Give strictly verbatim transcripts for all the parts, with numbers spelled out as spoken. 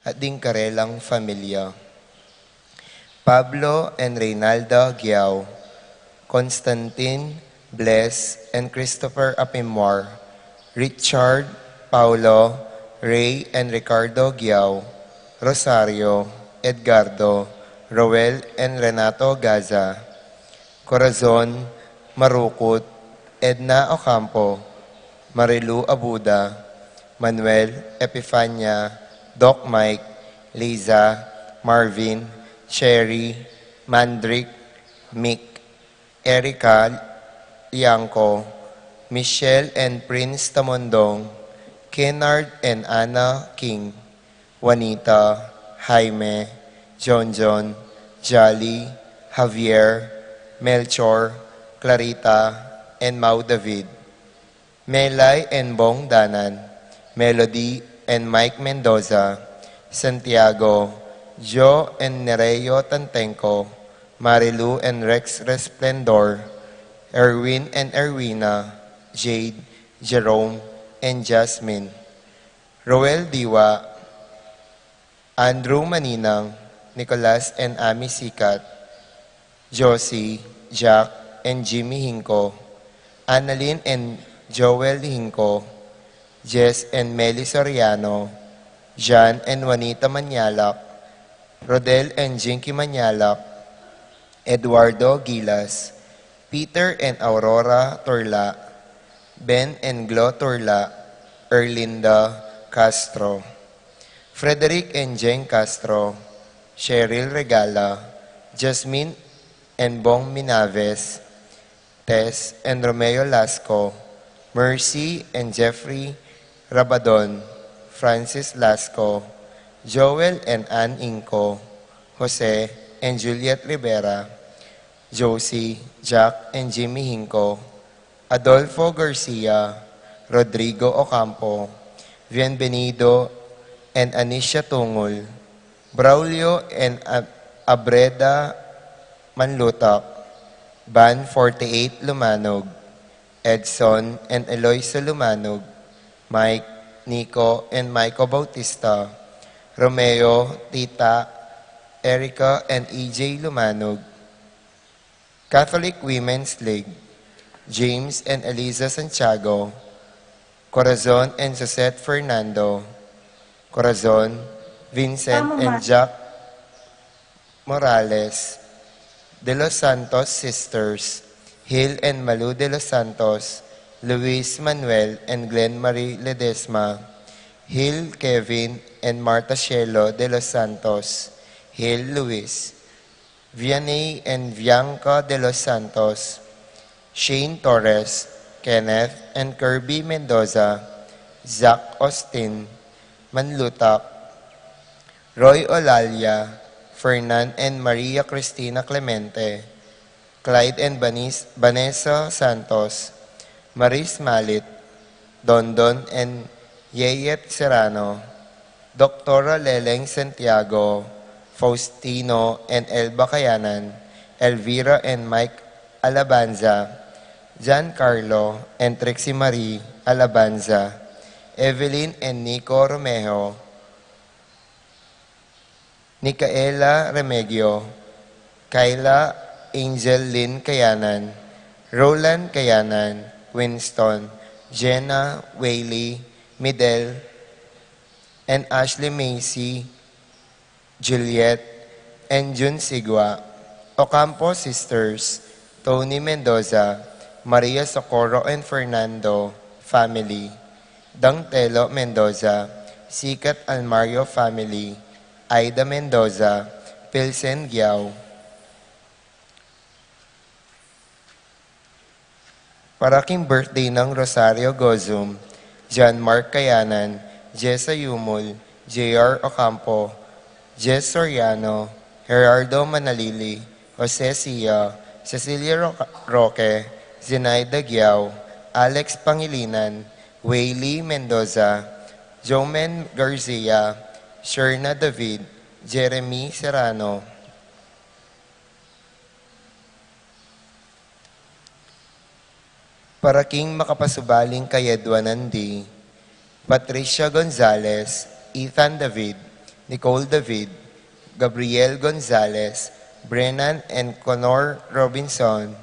at ding karelang familia. Pablo and Reynalda Guiao, Constantine, Bless, and Christopher Apimwar, Richard, Paulo, Ray, and Ricardo Guiao, Rosario, Edgardo, Roel, and Renato Gaza, Corazon, Marukut, Edna Ocampo, Marilu Abuda, Manuel, Epifania, Doc Mike, Liza, Marvin, Cherry, Mandrick, Mick, Erica, Liangco, Michelle and Prince Tamondong, Kennard and Anna King, Juanita, Jaime, John John, Jolly, Javier, Melchor, Clarita, and Mau David. Melay and Bong Danan, Melody and Mike Mendoza, Santiago, Joe and Nereo Tantengco, Marilu and Rex Resplendor, Erwin and Erwina, Jade, Jerome, and Jasmine. Roel Diwa, Andrew Maninang, Nicolas and Amy Sikat, Josie, Jack, and Jimmy Hinco, Annalyn and Joel Hinco, Jess and Meli Soriano, Jan and Juanita Manialak, Rodel and Jinky Manialak, Eduardo Gilas, Peter and Aurora Torla, Ben and Glo Torla, Erlinda Castro, Frederick and Jane Castro, Cheryl Regala, Jasmine and Bong Minaves, Tess and Romeo Lasco, Mercy and Jeffrey Rabadon, Francis Lasco, Joel and Ann Inco, Jose and Juliet Rivera, Josie, Jack and Jimmy Hinco, Adolfo Garcia, Rodrigo Ocampo, Bienvenido and Anisha Tungul, Braulio and Ab-, Abreda Manlutak, Ban forty-eight Lumanog, Edson and Eloisa Lumanog, Mike, Nico and Michael Bautista, Romeo, Tita, Erica and E J Lumanog, Catholic Women's League, James and Eliza Santiago, Corazon and Suzette Fernando, Corazon, Vincent and Jack Morales, De Los Santos Sisters, Hil and Malu De Los Santos, Luis Manuel and Glenn Marie Ledesma, Hil Kevin and Martha Shelo De Los Santos, Hil Luis, Vianney and Bianca De Los Santos, Shane Torres, Kenneth and Kirby Mendoza, Zach Austin, Manlutak, Roy Olalia, Fernan and Maria Cristina Clemente, Clyde and Banis-, Vanessa Santos, Maris Malit, Dondon and Yeyet Serrano, Doktora Leleng Santiago, Faustino and Elba Kayanan, Elvira and Mike Alabanza, Giancarlo and Trixie Marie Alabanza, Evelyn and Nico Romejo, Nicaela Remegio, Kyla Angel Lynn Kayanan, Roland Kayanan, Winston, Jenna, Whaley, Midel, and Ashley Macy, Juliet, and Jun Sigua, Ocampo Sisters, Tony Mendoza, Maria Socorro and Fernando family, Dang Telo Mendoza, Sikat Almario family, Aida Mendoza, Pilsen Giao. Para king birthday nang Rosario Gozum, John Mark Kayanan, Jessa Yumul, J R Ocampo, Jess Soriano, Gerardo Manalili, Jose Sia, Cecilia Ro-, Roque, Zenaida Giao, Alex Pangilinan, Waylee Mendoza, Jomen Garcia, Sherna David, Jeremy Serrano. Para king makapasubaling kayadwanan di, Patricia Gonzalez, Ethan David, Nicole David, Gabriel Gonzalez, Brennan and Connor Robinson,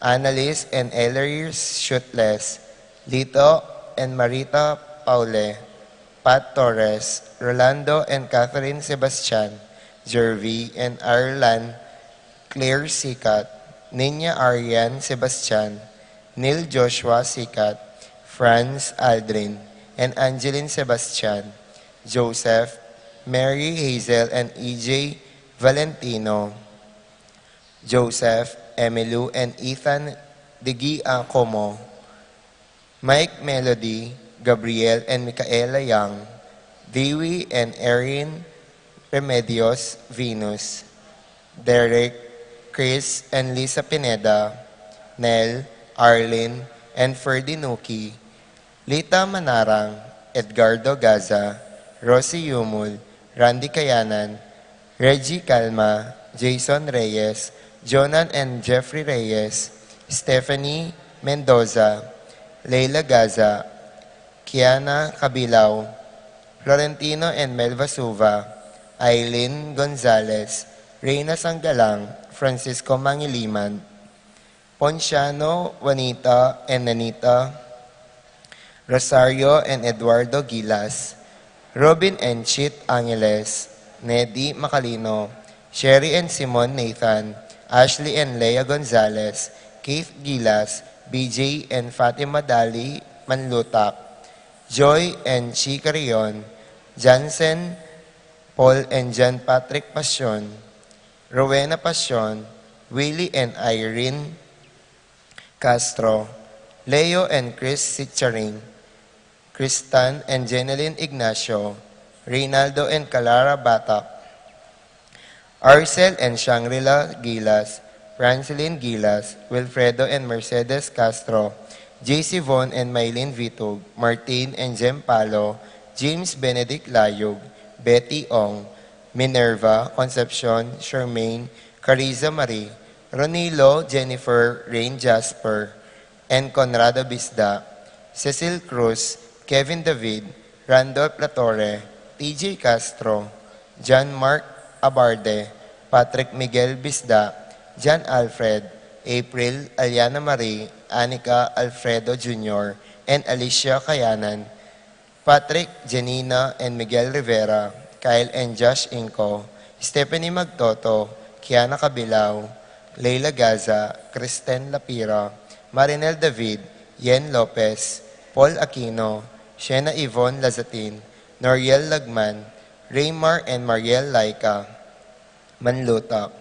Annalise and Ellery Shutles, Lito and Marita Paule, Pat Torres, Rolando and Catherine Sebastian, Jervy and Arlan, Claire Sikat, Nina Arian Sebastian, Neil Joshua Sikat, Franz Aldrin, and Angeline Sebastian, Joseph, Mary Hazel and E J Valentino, Joseph, Emilu and Ethan de Giacomo, Mike, Melody, Gabriel and Micaela Young, Dewey and Erin Remedios Venus, Derek, Chris and Lisa Pineda, Nel, Arlene and Ferdy Nuki, Lita Manarang, Edgardo Gaza, Rosie Yumul, Randy Kayanan, Reggie Calma, Jason Reyes, Jonan and Jeffrey Reyes, Stephanie Mendoza, Leila Gaza, Kiana Cabilao, Florentino and Melva Suva, Aileen Gonzalez, Reina Sanggalang, Francisco Mangiliman, Ponciano, Juanita and Nanita, Rosario and Eduardo Gilas, Robin and Chit Angeles, Nedi Macalino, Sherry and Simon Nathan, Ashley and Lea Gonzalez, Keith Gilas, B J and Fatima Dali Manlutak, Joy and Chi Carrion, Jansen, Paul and John Patrick Pasion, Rowena Pasion, Willie and Irene Castro, Leo and Chris Sicharing, Kristan and Jeneline Ignacio, Reynaldo and Calara Batak, Arcel and Shangri-La Gilas, Francelin Gilas, Wilfredo and Mercedes Castro, J C Von and Mylene Vitug, Martin and Jem Palo, James Benedict Layug, Betty Ong, Minerva, Concepcion, Charmaine, Cariza Marie, Ronilo, Jennifer, Rain Jasper, and Conrado Bisda, Cecil Cruz, Kevin David, Randolph Latorre, T J Castro, John Mark Abarde, Patrick Miguel Bisda, John Alfred, April, Aliana Marie, Anika Alfredo Junior, and Alicia Kayanan, Patrick, Janina, and Miguel Rivera, Kyle and Josh Inco, Stephanie Magtoto, Kiana Cabilao, Leila Gaza, Kristen Lapira, Marinel David, Yen Lopez, Paul Aquino, Shena Yvonne Lazatin, Noriel Lagman, Raymar and Mariel Laika, Manlutak,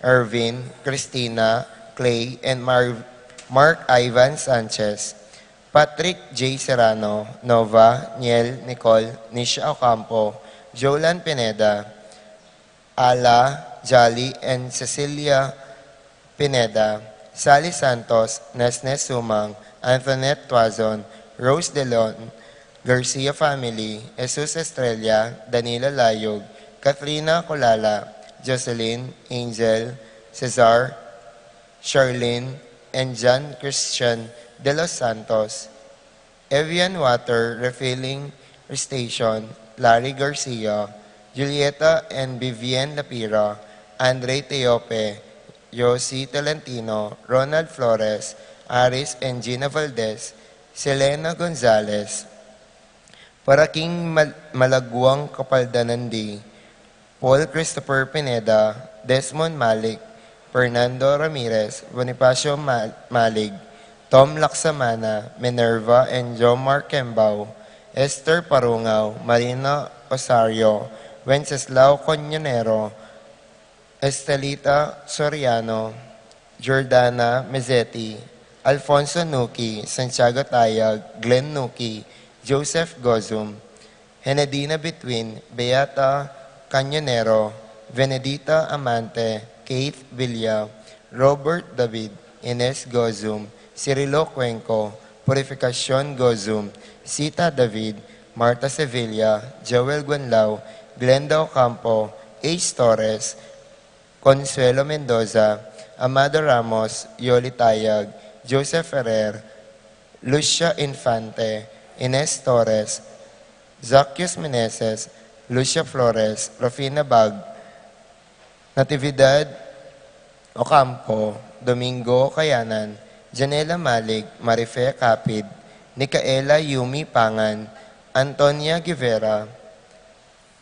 Ervin, Christina, Clay, and Mar-, Mark Ivan Sanchez, Patrick J Serrano, Nova, Niel, Nicole, Nisha Ocampo, Jolan Pineda, Ala, Jolly, and Cecilia Pineda, Sally Santos, Nesnes Sumang, Antoinette Tuazon, Rose De Leon, Garcia family, Jesus Estrella, Danilo Layog, Katrina Colala, Jocelyn, Angel, Cesar, Charlene, and John Christian De Los Santos, Evian Water Refilling Station, Larry Garcia, Julieta and Vivian Lapira, Andre Teope, Josie Tolentino, Ronald Flores, Aris and Gina Valdez, Selena Gonzalez, Paraking Mal-, Malaguang Kapaldanan D, Paul Christopher Pineda, Desmond Malik, Fernando Ramirez, Bonifacio Ma-, Malig, Tom Laksamana, Minerva and Jomar Kembao, Esther Parungaw, Marina Osario, Wenceslao Coñonero, Estelita Soriano, Jordana Mezzetti, Alfonso Nuki, Santiago Tayag, Glenn Nuki, Joseph Gozum, Henedina Between, Beata Cañonero, Venedita Amante, Keith Villa, Robert David, Ines Gozum, Cirilo Cuenco, Purificacion Gozum, Sita David, Martha Sevilla, Joel Guanlao, Glenda Ocampo, Ace Torres, Consuelo Mendoza, Amado Ramos, Yoli Tayag, Joseph Ferrer, Lucia Infante, Ines Torres, Zacchaeus Meneses, Lucia Flores, Rufina Bag, Natividad Ocampo, Domingo Kayanan, Janela Malig, Marife Capid, Nicaela Yumi Pangan, Antonia Guevara,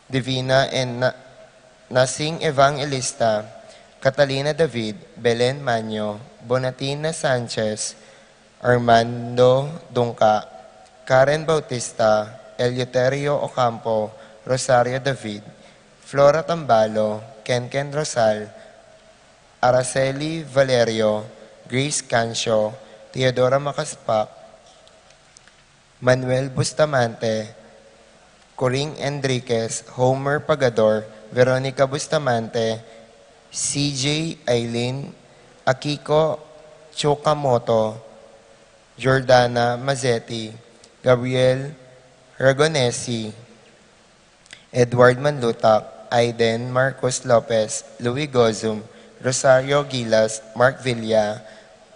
Divina and Na-, Nasing Evangelista, Catalina David, Belen Manyo, Bonatina Sanchez, Armando Dungca, Karen Bautista, Eleuterio Ocampo, Rosario David, Flora Tambalo, Kenken Rosal, Araceli Valerio, Grace Cancio, Teodora Macaspac, Manuel Bustamante, Coring Enriquez, Homer Pagador, Veronica Bustamante, C J Aileen, Akiko Chukamoto, Jordana Mazzetti, Gabriel Ragonesi, Edward Manlutak, Aiden Marcos Lopez, Louis Gozum, Rosario Gilas, Mark Villa,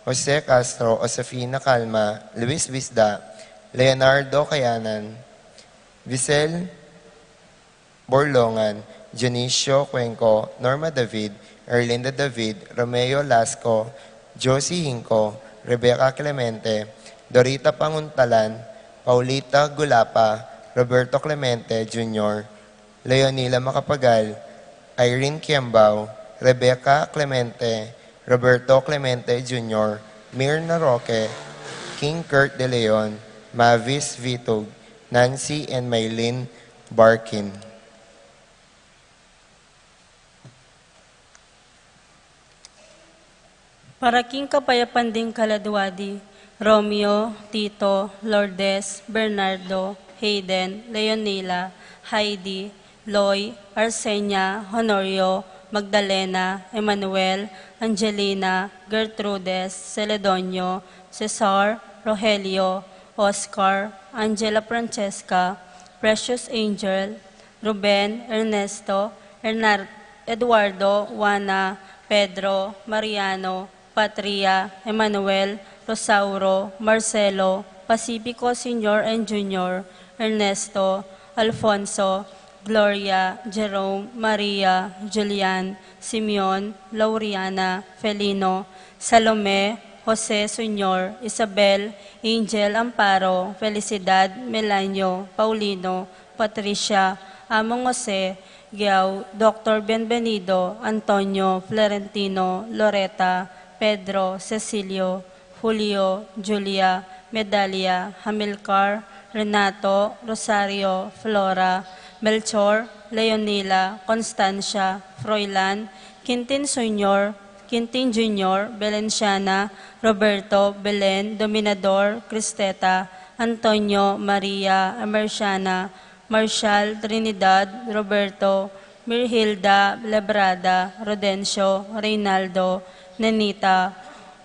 Jose Castro, Josefina Calma, Luis Visda, Leonardo Kayanan, Visel Borlongan, Dionisio Cuenco, Norma David, Erlinda David, Romeo Lasco, Josie Hinco, Rebecca Clemente, Dorita Panguntalan, Paulita Gulapa, Roberto Clemente Junior, Leonila Macapagal, Irene Kiambao, Rebecca Clemente, Roberto Clemente Junior, Mirna Roque, King Kurt De Leon, Mavis Vitug, Nancy and Maylin Barkin. Para king kapayapan ding kaladua di, Romeo, Tito, Lourdes, Bernardo, Hayden, Leonila, Heidi, Loy, Arsenia, Honorio, Magdalena, Emmanuel, Angelina, Gertrudes, Celedonio, Cesar, Rogelio, Oscar, Angela Francesca, Precious Angel, Ruben, Ernesto, Ernar-, Eduardo, Juana, Pedro, Mariano, Patria, Emmanuel, Rosauro, Marcelo, Pacifico Senior and Junior, Ernesto, Alfonso, Gloria, Jerome, Maria, Julian, Simeon, Lauriana, Felino, Salome, Jose Senior, Isabel, Angel, Amparo, Felicidad, Melanio, Paulino, Patricia, Among Jose, Giao, Doctor Bienvenido, Antonio, Florentino, Loreta, Pedro, Cecilio, Julio, Julia, Medalia, Hamilcar, Renato, Rosario, Flora, Melchor, Leonila, Constancia, Froilan, Quintin Senior, Quintin Junior, Belenciana, Roberto, Belen, Dominador, Cristeta, Antonio, Maria, Emerciana, Marshall, Trinidad, Roberto, Mirhilda, Lebrada, Rodencio, Reynaldo, Nenita,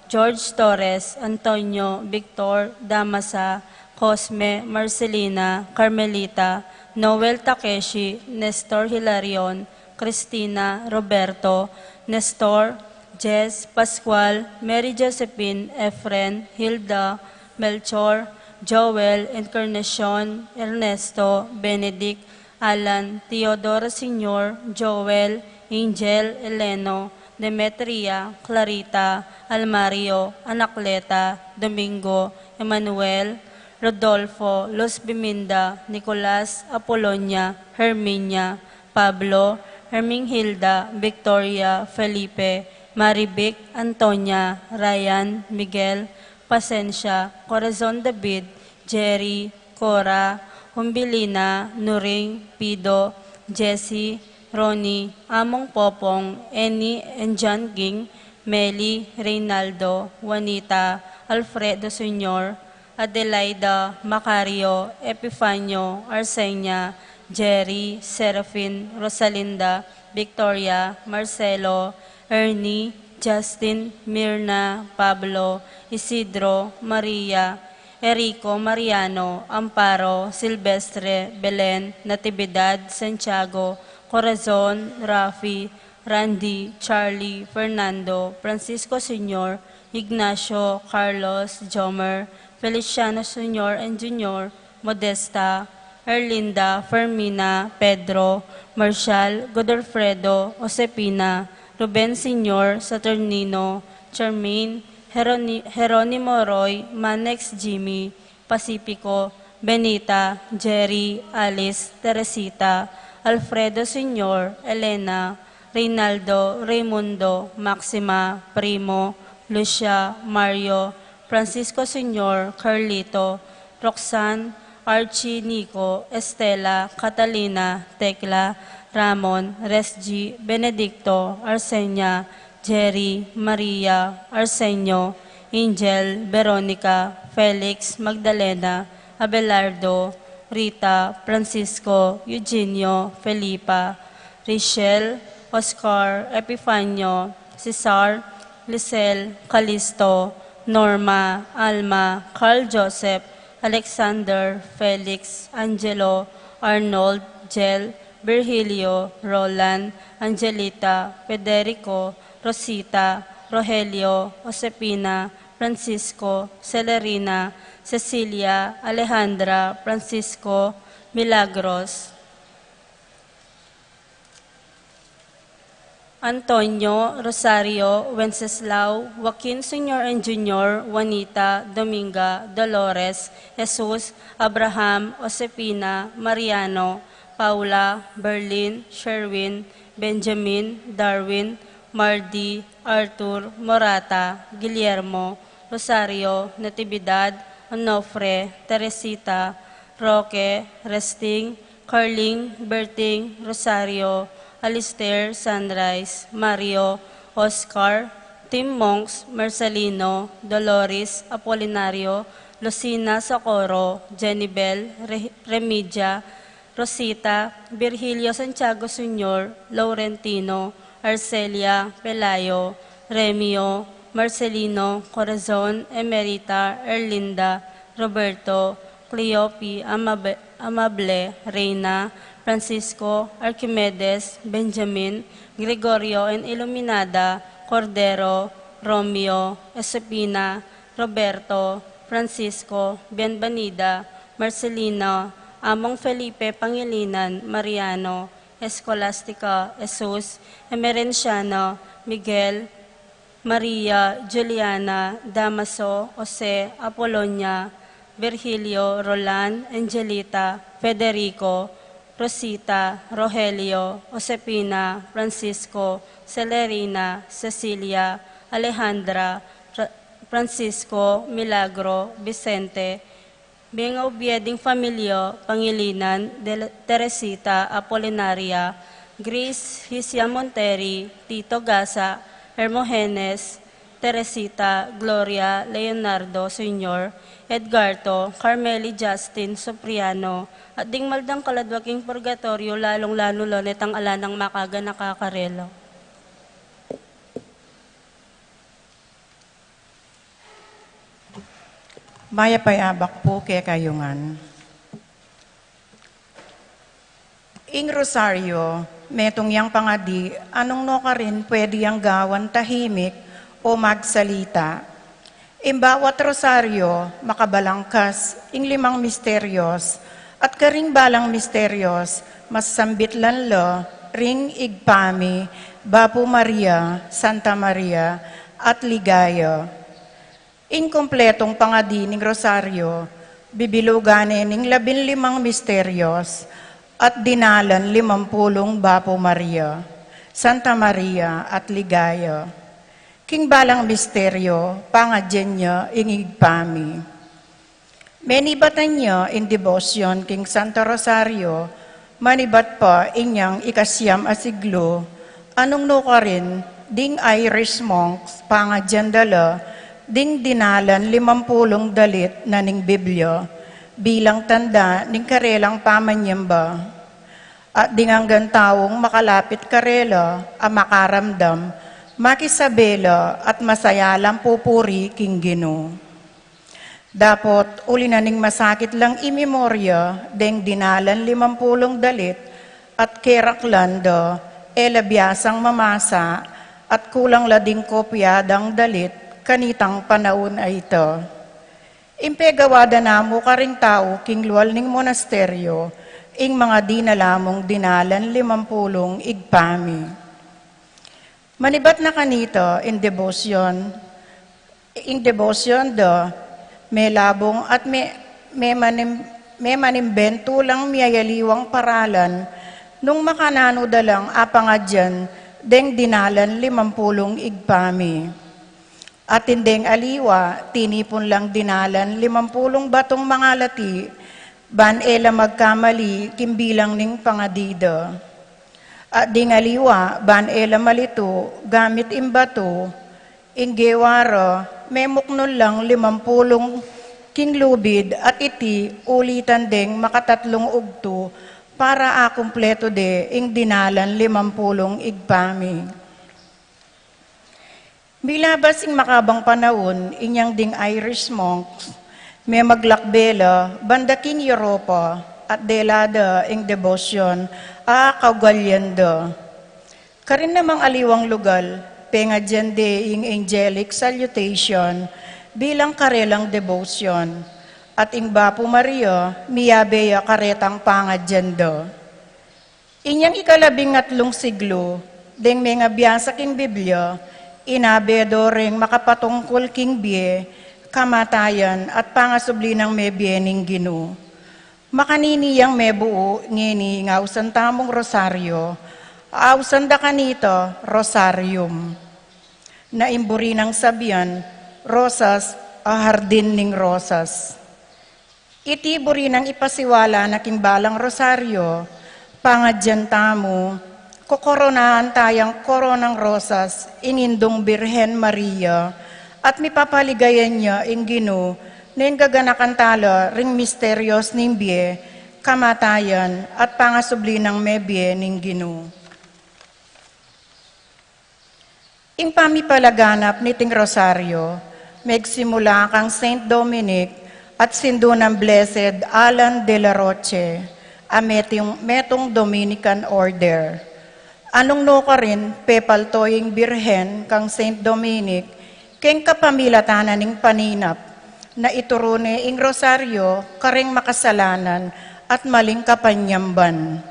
George Torres, Antonio, Victor, Damasa, Cosme, Marcelina, Carmelita, Noel Takeshi, Nestor Hilarion, Cristina, Roberto, Nestor, Jess, Pascual, Mary Josephine, Efren, Hilda, Melchor, Joel, Encarnacion, Ernesto, Benedict, Alan, Teodoro Senior, Joel, Angel, Eleno, Demetria, Clarita, Almario, Anacleta, Domingo, Emmanuel, Rodolfo, Luz Biminda, Nicolas, Apolonia, Herminia, Pablo, Hermingilda, Victoria, Felipe, Marivic, Antonia, Ryan, Miguel, Pasensia, Corazon David, Jerry, Cora, Humbilina, Nuring, Pido, Jessie, Ronnie, Among Popong, Annie and John Ging, Meli, Reynaldo, Juanita, Alfredo Senior, Adelaida, Macario, Epifanio, Arsenia, Jerry, Serafin, Rosalinda, Victoria, Marcelo, Ernie, Justin, Mirna, Pablo, Isidro, Maria, Erico, Mariano, Amparo, Silvestre, Belen, Natividad, Santiago, Corazon, Rafi, Randy, Charlie, Fernando, Francisco Senior, Ignacio, Carlos, Jomer, Feliciano Senior and Junior, Modesta, Erlinda, Fermina, Pedro, Marshall, Godofredo, Josefina, Ruben Senior, Saturnino, Charmaine, Jeroni-, Jeronimo Roy, Manex Jimmy, Pacifico, Benita, Jerry, Alice, Teresita, Alfredo Senior, Elena, Reynaldo, Raymundo, Maxima, Primo, Lucia, Mario, Francisco Senior, Carlito, Roxanne, Archie, Nico, Estela, Catalina, Tecla, Ramon, Resgie, Benedicto, Arsenia, Jerry, Maria, Arsenio, Angel, Veronica, Felix, Magdalena, Abelardo, Rita, Francisco, Eugenio, Felipa, Richelle, Oscar, Epifanio, Cesar, Lisel, Calisto, Norma, Alma, Carl Joseph, Alexander, Felix, Angelo, Arnold, Jel, Virgilio, Roland, Angelita, Federico, Rosita, Rogelio, Josefina, Francisco, Celerina, Cecilia, Alejandra, Francisco, Milagros, Antonio, Rosario, Wenceslao, Joaquin Senior and Junior, Juanita, Dominga, Dolores, Jesus, Abraham, Josefina, Mariano, Paula, Berlin, Sherwin, Benjamin, Darwin, Mardi, Arthur, Morata, Guillermo, Rosario, Natividad, Onofre, Teresita, Roque, Resting, Carling, Berting, Rosario, Alistair, Sunrise, Mario, Oscar, Tim Monks, Marcelino, Dolores, Apolinario, Lucina, Socorro, Jenibel, Re-, Remedia, Rosita, Virgilio, Santiago Senior, Laurentino, Arcelia, Pelayo, Remio, Marcelino, Corazon, Emerita, Erlinda, Roberto, Cleopi, Amabe-, Amable, Reina, Francisco, Archimedes, Benjamin, Gregorio and Iluminada, Cordero, Romeo, Josefina, Roberto, Francisco, Bienvenida, Marcelino, Among Felipe, Pangilinan, Mariano, Escolastica, Jesus, Emerenciano, Miguel, Maria, Juliana, Damaso, Jose, Apolonia, Virgilio, Roland, Angelita, Federico, Rosita, Rogelio, Josefina, Francisco, Celerina, Cecilia, Alejandra, Fra-, Francisco, Milagro, Vicente, Beng ubie ding familia, Pangilinan, Del-, Teresita, Apolinaria, Grace, Hisia Monteri, Tito Gasa, Hermogenes, Teresita, Gloria, Leonardo Senior, Edgardo, Carmeli, Justin, Supriano, at ding maldang kaladwa king purgatorio, lalung-lalu la netang ala nang makaganaka karela. Mayap a abak pu kekayu ngan. Ing rosaryo, metung yang pangadi, a nung nukarin pwede yang gawan tahimik o magsalita. Ing bawat rosaryo, makabalangkas ing limang misteryos, at karing balang misteryos, masambitlan la ring Ibpa mi, Bapu Maria, Santa Maria, at Ligaya. Ing kumpletung pangadi ning rosaryo, bibilugan ne ning labinlimang misteryos at dinalan limampulung Bapu Maria, Santa Maria, at Ligaya. King balang misteryo, pangadyan ne ing Ibpa mi. Menibatan ne ing debosyon king Santo Rosario, manibat pa inyang ikasiam a siglo, a nung nukarin ding Irish monks pangadyan da la ding dinalan limampulung dalit na ning Biblia, bilang tanda ning karelang pamanyamba. At ding anggang taung makalapit karela a makaramdam, makisabe la at masaya lang pupuri king Ginu. Dapot uli na ning masakit lang imemorya deng dinalan limampulung dalit at keraklan da, e la biasang mamasa at kulang la ding kopya dang dalit kanitang panaun a ita. Ing pegawa da namu karing tau king lual ning monasteryo, ing mga dinalamung dinalan limampulung igpami. Manibat na kanita, ing debosyon, ing debosyon da, melabung at me, memanim, memanimbentu lang miyayaliwang paralan, nung makananu da lang apangadyan deng dinalan limampulung igpami. Atin deng aliwa, tinipun lang dinalan limampulung batung mangalati, ban e la magkamali king bilang ning pangadi da. At ding aliwa, ban e la malitu gamit ing batu, ing gewa ra, memuknul lang limampulung king lubid, at iti ulitan deng makatatlung ugtu para akumpletu de ing dinalan limampulung igpami. Milabas ing makabang panaun, inyang ding Irish monks, memaglakbe la banda king Europa, at dela da ing debosyon a kaugalian da. Karin namang aliwang lugal, pengadyan de ing angelic salutation bilang karelang debosyon, at ing Bapu Maria, miyabe ya karetang pangadyan da. Inyang ikalabing atlung siglo, deng mengabiasa king Biblia, inabe do reng makapatungkul king bie, kamatayan, at pangasubli nang mebie ning Ginu. Makanini yang mebu ngeni ing ausan tamung rosaryo, ausan da kanita rosarium, na ing buri nang sabian, rosas, a hardin ning rosas. Iti buri nang ipasiwala na king balang rosaryo, pangadyan tamu, kokoronahan tayang koronang rosas ing Indung Birhen Maria, at mipapaligayan ya ing Ginu, neng gaganakan tala ring misteryos ning bie, kamatayan, at pangasubli nang mebie ning Ginu. Ing pamipalaganap niting rosaryo, megsimula kang Saint Dominic at sindu nang Blessed Alan de la Roche, a metung, metung Dominican Order. Anung nukarin, pepalto ing Birhen kang Saint Dominic, keng kapamilatan na ning paninap, na ituru ne ing rosaryo kareng makasalanan at maling kapanyamban.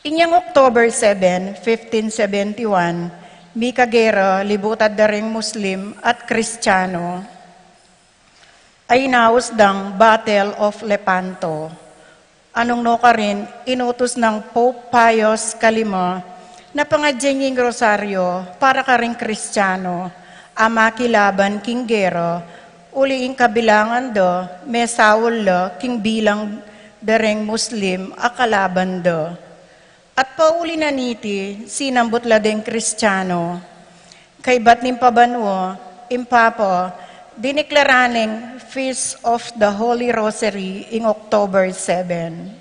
Inyang October seven, fifteen seventy-one, mikagera libutad da reng Muslim at Kristiyano. Ay naus dang Battle of Lepanto. Anung nukarin, inutus nang Pope Pius kalima na pangadyan ing rosaryo para karing Kristiyano a makilaban king gera, uli ing kabilangan da, mesaul la king bilang da reng Muslim a kalaban da. At pauli na niti, sinambut la deng Kristiyano. Kaybat ning pabanua, ing Papa, diniklara neng Feast of the Holy Rosary ing October seven.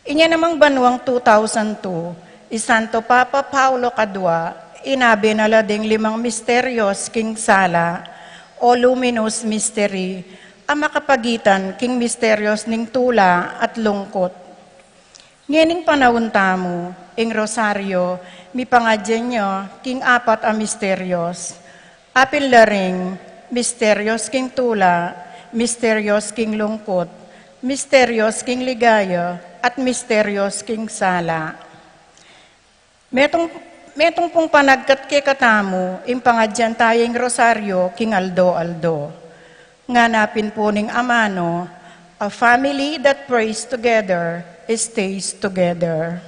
Inya namang banuang two thousand two, i Santo Papa Paulo Kadua, inabe na la deng limang misteryos king sala, o luminous mystery, a makapagitan king misteryos ning tula at lungkut. Ngening panaun tamu, ing rosaryo, mipangadyan ya king apat a misteryos. Apin la ring misteryos king tula, misteryos king lungkut, misteryos king ligaya, at misteryos king sala. Metung, metung pung panagkat kekatamu, ing pangadyan taya ing rosaryo king aldo-aldo. Ngana pin pu ning amanu, "A family that prays together stays together."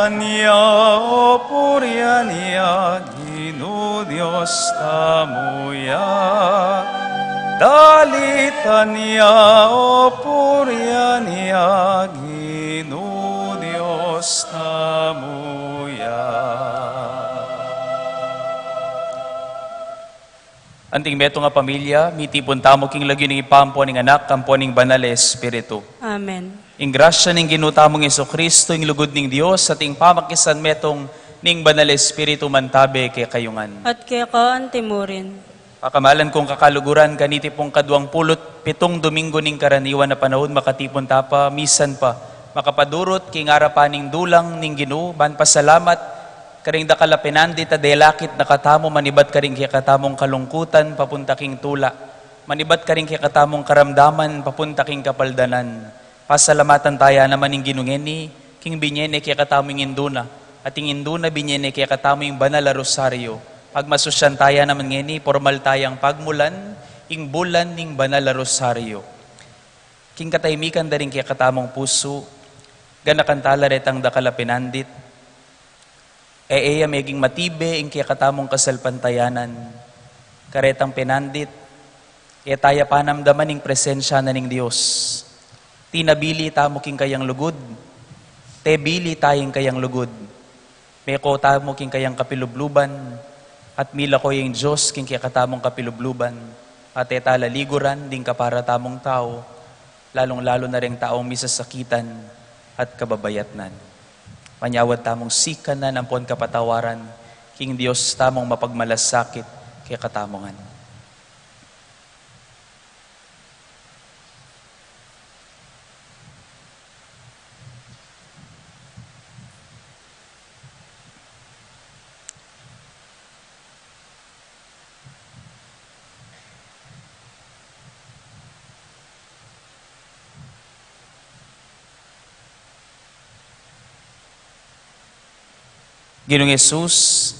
Nya, o purian ya, Ginu Dios tamu ya. Dalitan ya, o purian ya, Ginu Dios tamu ya. Anting metung a pamilya, mitipun tamu king lagyu ning Ibpa, ampo ning Anak, ampo ning Banal a Espiritu. Amen. Ing grasya ning Ginu tamung Jesucristo, ing lugud ning Dios, at ing pamakisanmetung ning Banal a Espiritu mantabe kekayu ngan. At keka antimurin. Pakamalan kung kakaluguran, kaniti pung kaduang pulu't pitung Domingo ning karaniwan a panaun, makatipun ta pa, misan pa, makapadurut king arapan ning dulang ning Ginu, ban pasalamat karing dakal a pinandit a delakit na katamu, manibat karing kekatamung kalungkutan papunta king tula, manibat karing kekatamung karamdaman papunta king kapaldanan. Pasalamatan taya naman ing Ginu ngeni, king binye ne kekatamu ing indu na, at ing indu na binye ne kekatamu ing banal a rosaryo. Pagmasusyan taya naman ngeni, pormal tayang pagmulan ing bulan ning banal a rosaryo. King katahimikan da ring kekatamung pusu, ganakan tala retang dakal a pinandit, e, e ya meging matibe ing kekatamung kasalpantayanan. Karetang pinandit, e taya panamdaman ing presensya na ning Dios. Tinabili tamu king kayang lugud, tebili taya king kayang lugud. Meko tamu king kayang kapilubluban, at milako ya ing Dios king kekatamung kapilubluban, at e tala liguran ding kapara tamung tau, lalung-lalu na reng taung misasakitan at kababayatnan. Manyawad tamung sikanan ampon kapatawaran king Dios tamung mapagmalasakit kekatamu ngan. Ginung Jesus,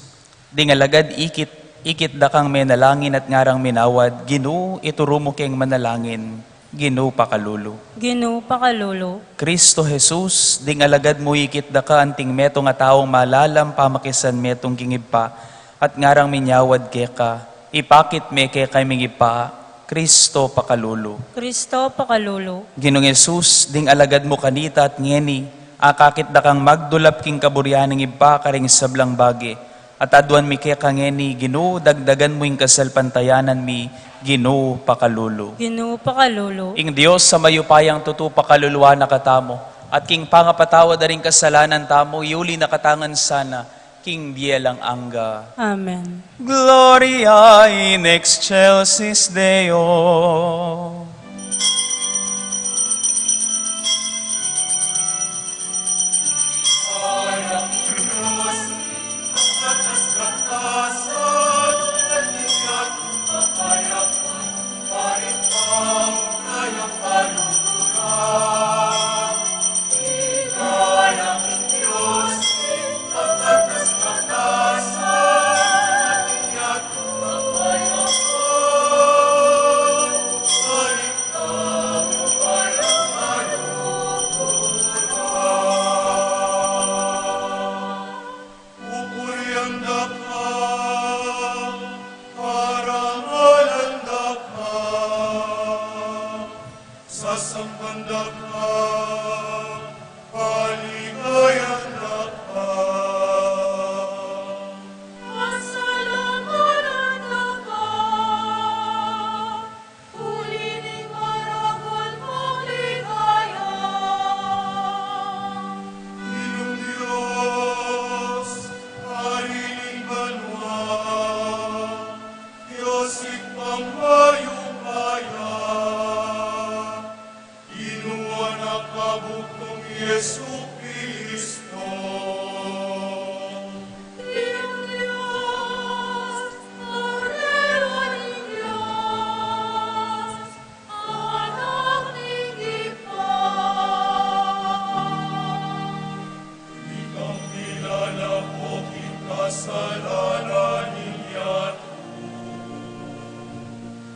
ding alagad ikit, ikit da kang menalangin at ngarang minawad, Ginu, ituru mu keng manalangin, Ginu pakalulu. Ginu pakalulu. Kristo Jesus, ding alagad mu ikit da ka anting metung a taung malalam pamakisanmetung king Ibpa, at ngarang minyawad keka, ipakit me keka ing Ibpa, Kristo pakalulu. Kristo pakalulu. Ginung Jesus, ding alagad mu kanita at ngeni, akakit da kang magdulap king kaburian ning Ibpa karing sablang bage, at aduan mi keka ngeni, Ginu, dagdagan mu ing kasalpantayanan mi, Ginu pakalulu. Ginu pakalulu. Ing Dios a mayupayang tutu pakaluluan na katamu, at king pangapatawad da ring kasalanan tamu, iuli na kata ngan sana king bie alang angga. Amen. Gloria in excelsis Deo. Pupurian da ka, paramalan da ka, sasamban da ka, paligayan da ka. Pasalamatan da ka, uli ning maragul mung ligaya. Ginung Dios, Ari ning banua, Dios Ibpang mayupaya, Ginu, Anak a bugtung Jesucristo. Ing Dios, Kordero ning Dios, Anak ning Ibpa. Ikang milalako king kasalanan ning yatu.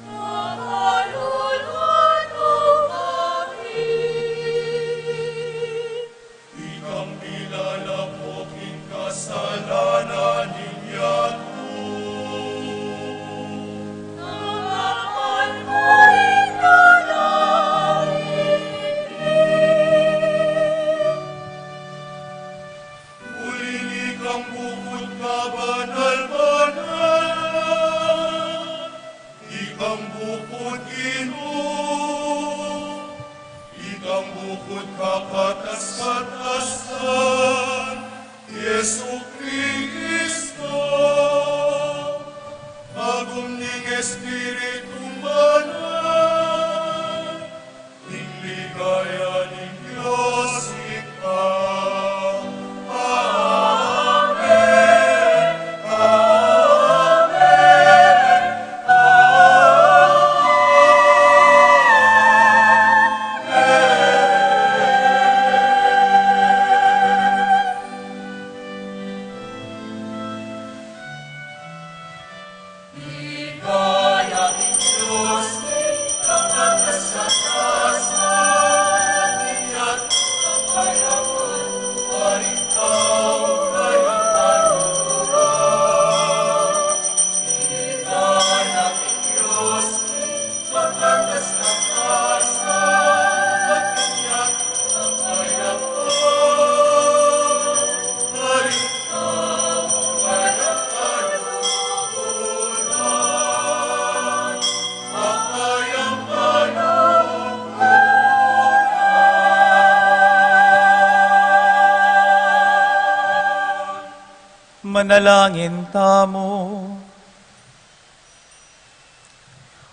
Pakaluluan mu kami. Ikang milalako Banal, banal, ikang bukud Ginu, ikang bukud kakatas-katasan, Jesu Kristo, agum ning Espiritu Banal, ning ligaya ning Dios Ibpa. Amen. Amen. Amen. Manalangin tamu.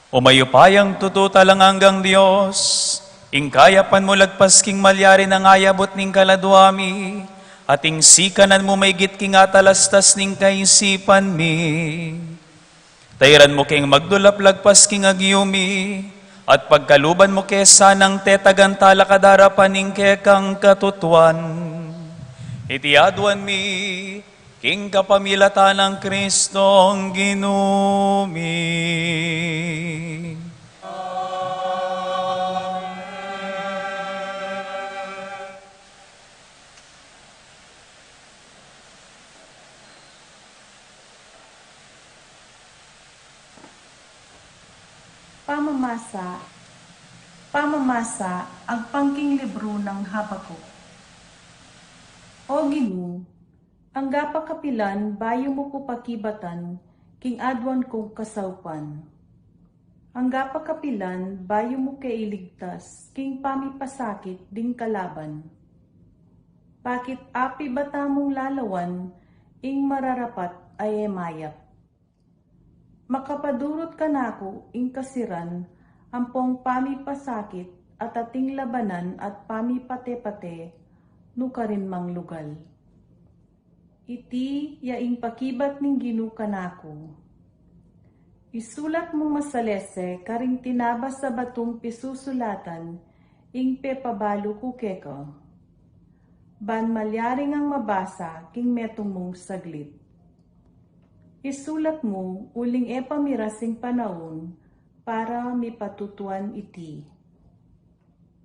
O mayupayang tutu at alang anggang Dios, ing kayapan mu lagpas king malyari nang ayabut ning kaladua mi, at ing sikanan mu maigit king atalastas ning kaisipan mi. Tairan mu keng magdulap lagpas king agyu mi, at pagkaluban mu ke sanang tetagan talakad king arapan ning kekang katutuan. Iti aduan mi, king kapamilatan nang Kristong Ginu mi. Pamamasa, pamamasa, agpang king libru nang Habakuk. O Ginu, angga pa kapilan bayu mu ku pakibatan king aduan kung kasaupan? Angga pa kapilan bayu mu ke iligtas king pamipasakit ding kalaban? Bakit api bata mung lalawan ing mararapat a e mayap? Makapadurut kanaku ing kasiran ampong pamipasakit at ating labanan at pamipate-pate nukarin mang lugal. Iti ya ing pakibat ning Ginu kanaku. Isulat mung masalese karing tinabas a batung pisusulatan ing pepabalu ku keka. Ban malyari ngang mabasa king metung mung saglit. Isulat mu uling e pa miras ing panaun para mipatutuan iti.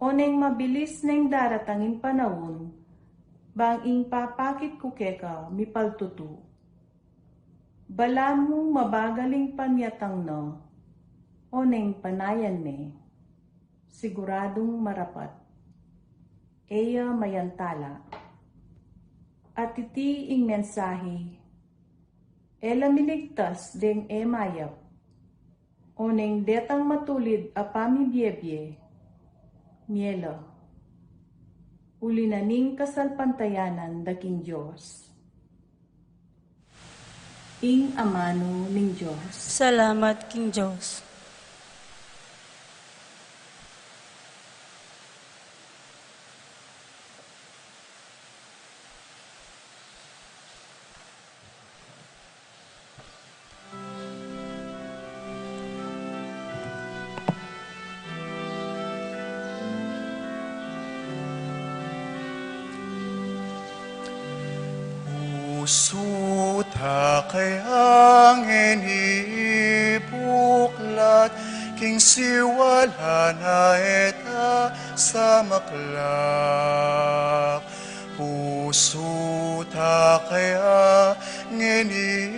Oneng mabilis neng daratang ing panaun, bang ing papakit ku keka mipaltutu. Balamu mabagal ing pamyatang na, oneng panayan ne, siguradung marapat. E ya mayantala. At iti ing mensahe, e la miligtas deng e mayap, oneng detang matulid a pamibiebie, mie la. Uli na ning kasalpantayanan da king Dios. Ing amanu ning Dios. Salamat king Dios. Pusu ta kaya ngeni ibuklat king siwala na e ta samaklak. Pusu ta kaya ngeni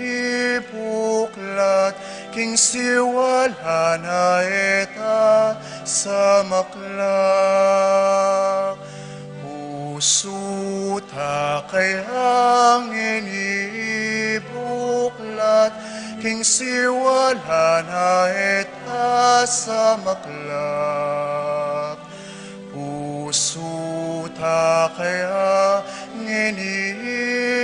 ibuklat king siwala na e ta samaklak. Pusu ta kaya ngeni ibuklat king siwala na e ta samaklak. Pusu ta kaya ngeni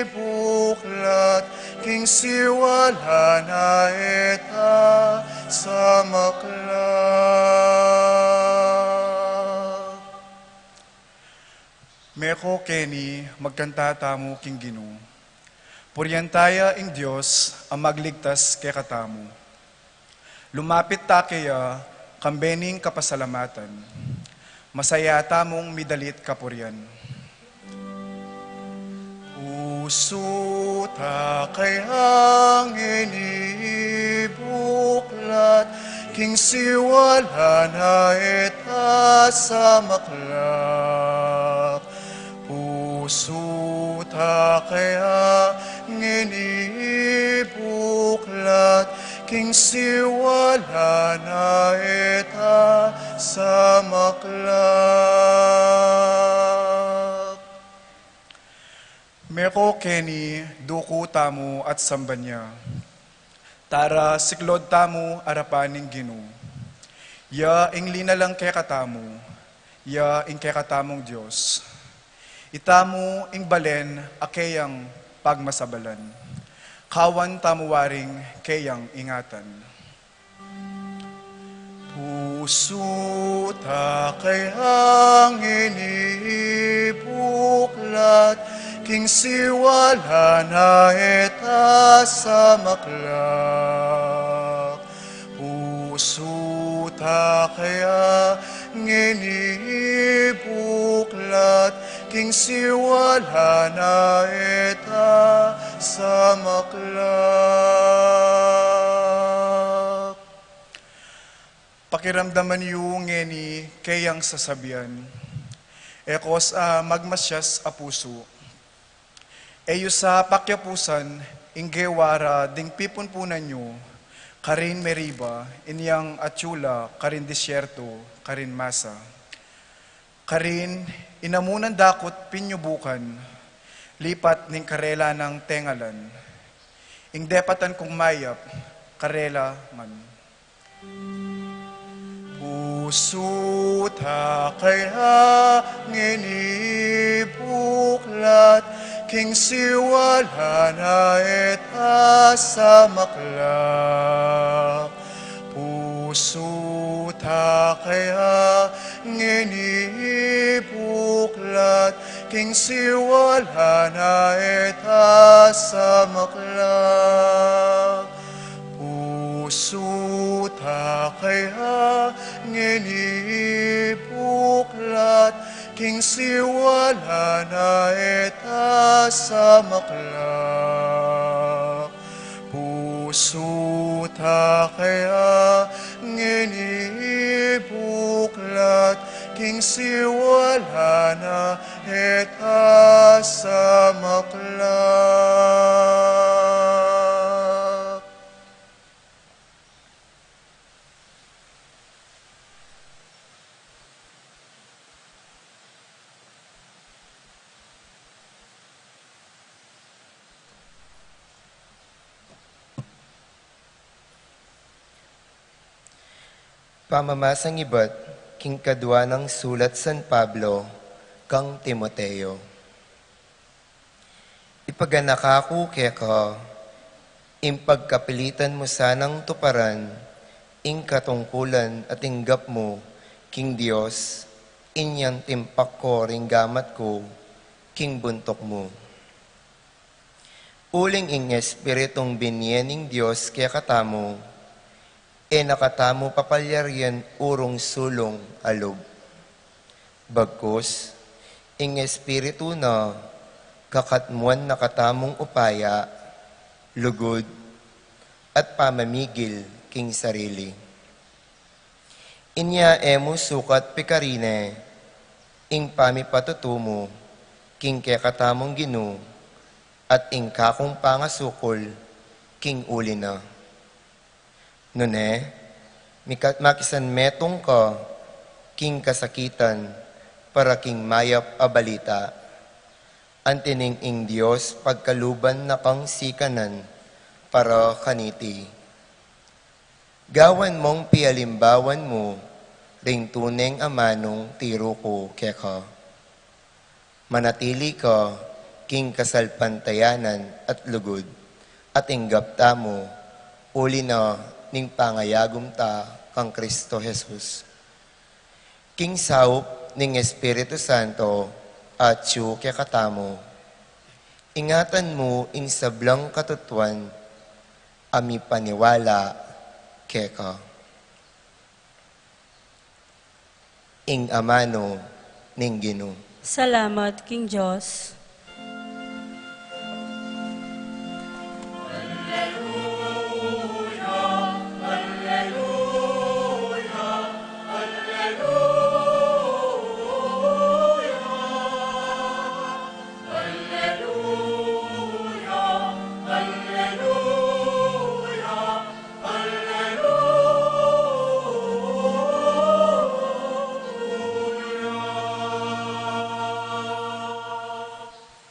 ibuklat, king siwala na e ta samaklak. Meko keni, magkanta tamu king Ginu. Purian ta ya ing Dios a magligtas kekatamu. Lumapit ta keya kambe ning kapasalamatan. Masaya tamung midalit kapurian. Pusu ta kaya ngeni ibuklat, king siwala na e ta samaklak. Pusu ta kaya ngeni ibuklat, king siwala na e ta samaklak. Meko keni, duku tamu at samban ya. Tara, siklod tamu arapan ning Ginu. Ya ing linalang kekatamu, ya ing kekatamung Dios. Itamu ing balen a keyang pagmasabalan. Kawan tamu waring keyang ingatan. Pusu ta kaya ngeni ibuklat, king siwala na e ta samaklak. Pusu ta kaya ngeni ibuklat, king siwala na e ta samaklak. Pakiramdaman yu ngeni keyang sasabian. Ekos a magmasias a pusu. E yu sa pakiapusan ing gewa ra ding pipunpunan yu, karin Meriba, inyang atiu la karin disyerto, karin Masa. Karin inamu nang dakut pinyubukan, lipat ning karela nang tengalan. Ing depatan kung mayap, karela ngan. Pusu ta kaya ngeni ibuklat, king siwala na e ta samaklak. Pusu ta kaya ngeni ibuklat, king siwala na e ta samaklak. Pusu ta kaya ngeni ibuklat, king siwala na e ta samaklak. Pusu ta kaya ngeni ibuklat, king siwala na e ta samaklak. Pamamasang ibat king kadua nang sulat San Pablo kang Timoteo. Ipaganaka ku keka, ing pagkapilitan mu sanang tuparan ing katungkulan a tinggap mu king Dios, inyang timpak ko ring gamat ku king buntuk mu. Uling ing Espiritung binie ning Dios kekatamu, e na katamu papalyarian urung sulung a lub. Bagkus, ing Espiritu na kakatmuan na katamung upaya, lugud, at pamamigil king sarili. Inya e mu sukat pikarine ing pamipatutu mu king kekatamung Ginu at ing kakung pangasukul king uli na. Nune, mika-, makisanmetung ka king kasakitan para king mayap a balita. Anti ning ing Dios pagkaluban na kang sikanan Para kaniti. Gawan mung pialimbawan mu ring tuneng amanung tiru ku keka. Manatili ka king kasalpantayanan at lugud, at inggap tamu, uli na ning pangayagum ta kang Kristo Jesus. King saup ning Espiritu Santo, atyu kekatamu. Ingatan mu ing sablang katutuan a mipaniwala keka. Ing amanu ning Ginu. Salamat king Dios.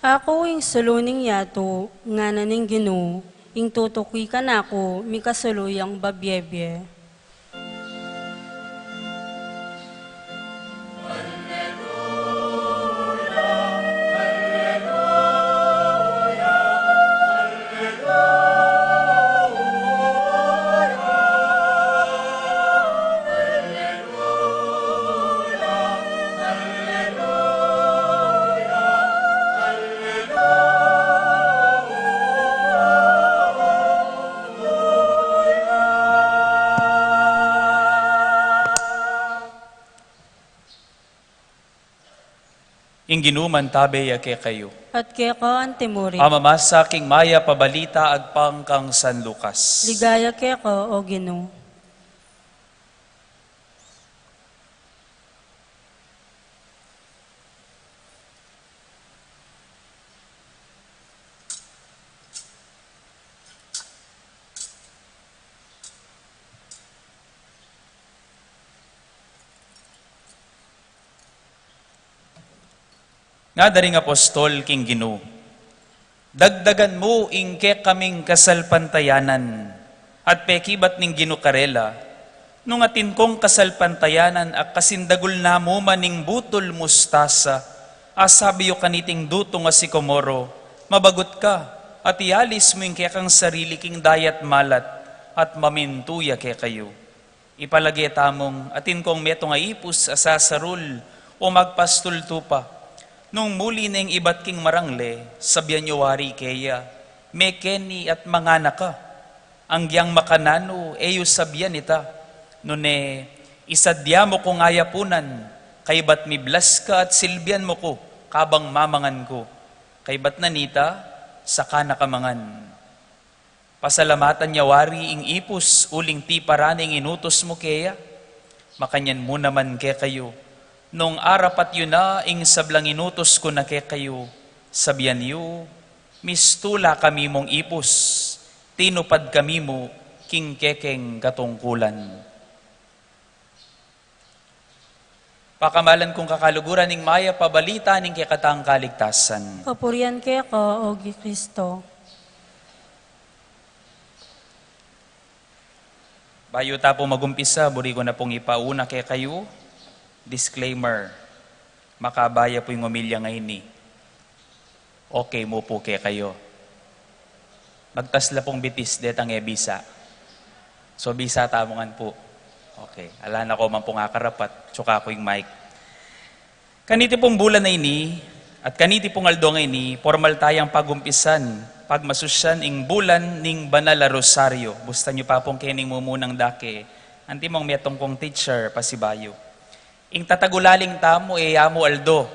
Aku ing sulu ning yatu, ngana ning Ginu, ing tutuki kanaku, mikasulu yang babiebie. Ing Ginu mantabe ya kekayu. At keka antimurin. Pamamasa king Mayap a Balita agpang kang San Lucas. Ligaya keka, O Ginu. Ngana da ring apostol king Ginu, dagdagan mu ing kekaming kasalpantayanan. At pekibat ning Ginu karela, nung atin kong kasalpantayanan a kasindagul na mu man ning butul mustasa, a sabi yu kaniting dutung a sikomoro, mabagut ka, at ialis mu ing kekang sarili king dayat malat, at mamintu ya kekayu. Ipalage tamung atin kong metung a ipus a sasarul o magpastul tupa. Nung muli neng ibat king marangle, sabian yu wari keya, mekeni at mangana ka. Anggiyang makananu, e yu sabian ita, nune, isadya mu kung ayapunan, kaybat miblas ka at silbian mu ku, kabang mamangan ku. Kaybat na nita, saka na ka mangan. Pasalamatan ya wari ing ipus uling tiparan ing inutus mu keya. Makanyan mu naman kekayu, nung arapat yu na ing sablang inutus ku na kekayu, sabian yu, mistula kami mung ipus, tinupad kami mu king kekeng katungkulan. Pakamalan kung kakaluguran, ing mayap a balita ning kekatang kaligtasan. Kapurian keka, O Kristo. Bayu ta pu magumpisa, buri ku na pung ipauna kekayu, disclaimer, makabaya pu ing omilya ngeni. Okay mu pu kekayu? Magtas la pung bitis, detang e bisa. So, bisa tamu ngan pu. Okay. Ala na ko man pung akarapat, tsuka ku ing mic. Kaniti pung bulan a ini, at kaniti pung aldo a ini, pormal tayang pagumpisan, pagmasusyan ing bulan ning Banal a Rosario. Bustan yu pa pung kening mumunang dake. Antimong metung kung teacher, pasibayu. Ing tatagulaling tamu, e ya mu aldo.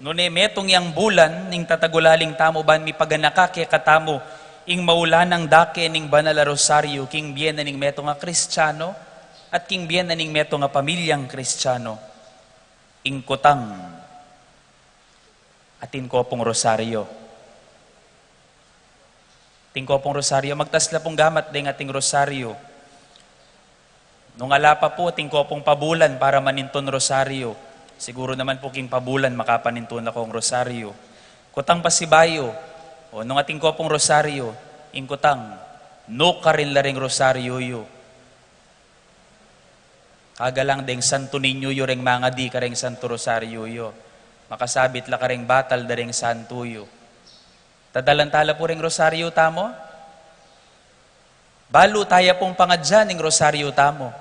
Nune metung yang bulan, ing tatagulaling tamu ban mipaganaka kekatamu ing maulanang dake ning Banal a Rosario king bie na ning metung a Kristiano at king bie na ning metung a pamilyang Kristiano. Ing kutang, atin ko pung rosario. Atin ko pung rosario, magtas la pung gamat deng ating rosario. Nung ala pa pu, atin ko pung pabulan para manintun rosario. Siguru naman pu king pabulan makapanintun na kong rosario. Kutang pasibayu, o nung atin ko pung rosario, ing kutang, Nukarin la reng rosaryu yu. Kagalang deng Santo Niño yu reng mangadi kareng Santo Rosaryu yu. Makasabit la kareng batal da reng santo yu. Tadalan tala pu reng rosaryu tamu. Balu taya pung pangadyan ing rosaryu tamu.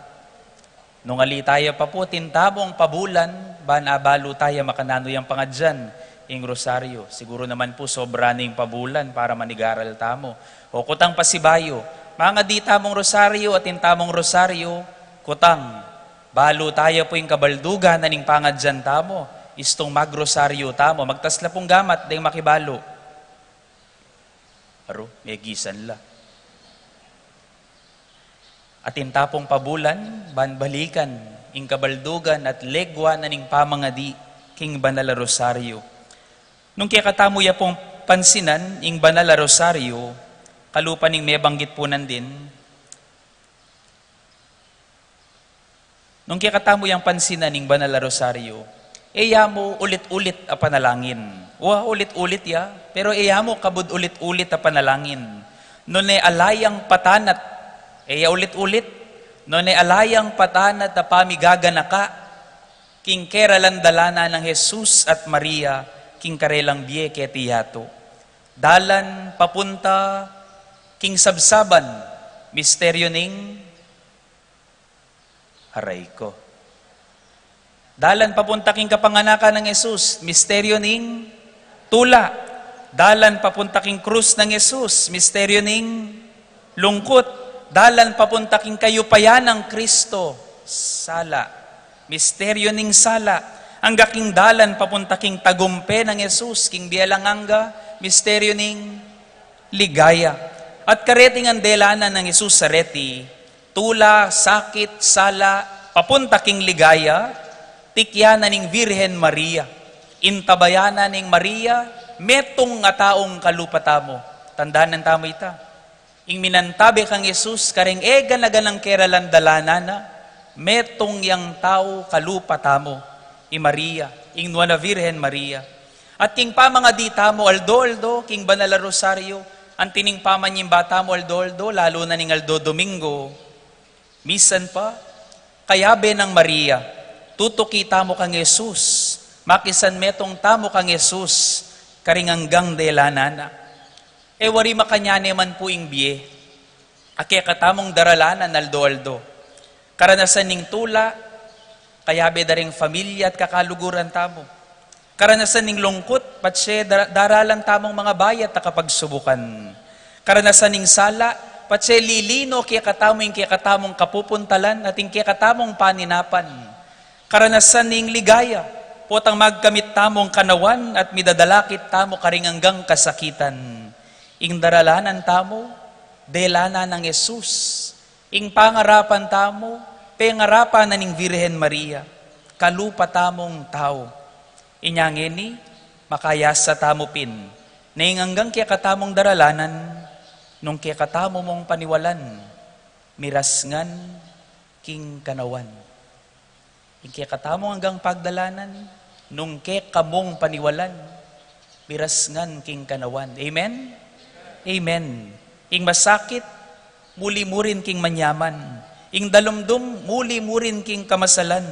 Nung ali taya pa pu atin tamung pabulan, ban abalu taya makananu yang pangadyan ing rosaryu. Siguru naman pu sobra ning pabulan para manigaral tamu. O kutang pasibayu, mangadi tamung rosaryu, atin tamung rosaryu, kutang, balu taya pu ing kabaldugan na ning pangadyan tamu, istung magrosaryu tamu, magtas la pung gamat deng makibalu. Aru, megisan la. Atin ta pung pabulan, ban balikan ing kabaldugan at legwa na ning pamangadi king banal a rosaryu. Nung kekatamu ya pung pansinan ing banal a rosaryu, kalupa ning mebanggit pu nandin, nung kekatamu yang pansinan ing banal a rosaryu, e ya mu ulit-ulit a panalangin. Wa, ulit-ulit ya, pero e ya mu kabud ulit-ulit a panalangin. Nune ala yang patanat, e ya ulit-ulit, nune ala yang patanat a pamigaganaka king keralan dalanan nang Jesus at Maria king karelang bie keti yatu. Dalan papunta king sabsaban, misteryo ning, aray ko. Dalan papunta king kapanganakan nang Jesus, misteryo ning tula. Dalan papunta king krus nang Jesus, misteryo ning lungkut. Dalan papunta king kayupayan nang Kristo, sala. Misteryo ning sala. Angga king dalan papunta king tagumpe nang Jesus, king bie alang angga, misteryo ning ligaya. At kareti ngan delanan nang Jesus areti, tula, sakit, sala, papunta king ligaya, tikyanan ning Virgen Maria. Intabayanan ning Maria, metung a taung kalupa tamu. Tandanan tamu ita. Ing minantabe kang Jesus, kareng e gana-ganang keralan dalanan na, metung yang tau kalupa tamu, i Maria, ing Nuan a Virgen Maria. At king pamangadi tamu aldo-aldo, king banal a rosaryo, anti ning pamanyimba tamu aldo-aldo, lalu na ning aldo Domingo, misan pa, kayabe nang Maria, tutuki tamu kang Jesus, makisanmetung tamu kang Jesus, karing anggang delanan na. E wari makanyan e man pu ing bie a kekatamung daralanan aldo-aldo. Karanasan ning tula, kayabe da ring familia at kakaluguran tamu. Karanasan ning lungkut, patse da-, daralan tamung mangabayat a kapagsubukan. Karanasan ning sala, patse lilino kekatamu ing kekatamung kapupuntalan at ing kekatamung paninapan. Karanasan ning ligaya, potang magkamit tamung kanawan at midadalakit tamu karing anggang kasakitan. Ing daralanan tamu, delanan nang Jesus. Ing pangarapan tamu, pengarapan na ning Virgen Maria. Kalupa tamung tau. Inya ngeni, makayasa tamu pin, neng anggang kekatamung daralanan, nung kekatamu mung paniwalan, miras ngan king kanawan. Ing kekatamung anggang pagdalanan, nung kekamung paniwalan, miras ngan king kanawan. Amen? Amen. Ing masakit, muli mu rin king manyaman. Ing dalumdum, muli mu rin king kamasalan.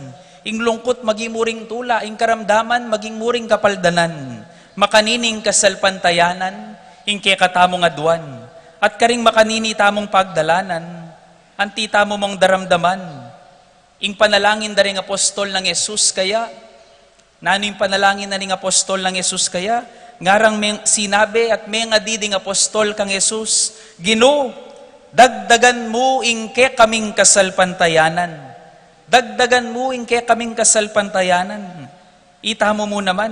Ing lungkut, maging mu ring tula. Ing karamdaman, maging mu ring kapaldanan. Makanini ing kasalpantayanan, ing kekatamung aduan. At karing makanini tamung pagdalanan, anti tamu mung daramdaman ing panalangin da ring apostol nang Jesus kaya? Nanu ing panalangin na ning apostol nang Jesus kaya? Ngarang meng-, sinabi at mengadi ding apostol kang Jesus, "Ginu, dagdagan mu ing kekaming kasalpantayanan. Dagdagan mu ing kekaming kasalpantayanan." Ita mu mu naman,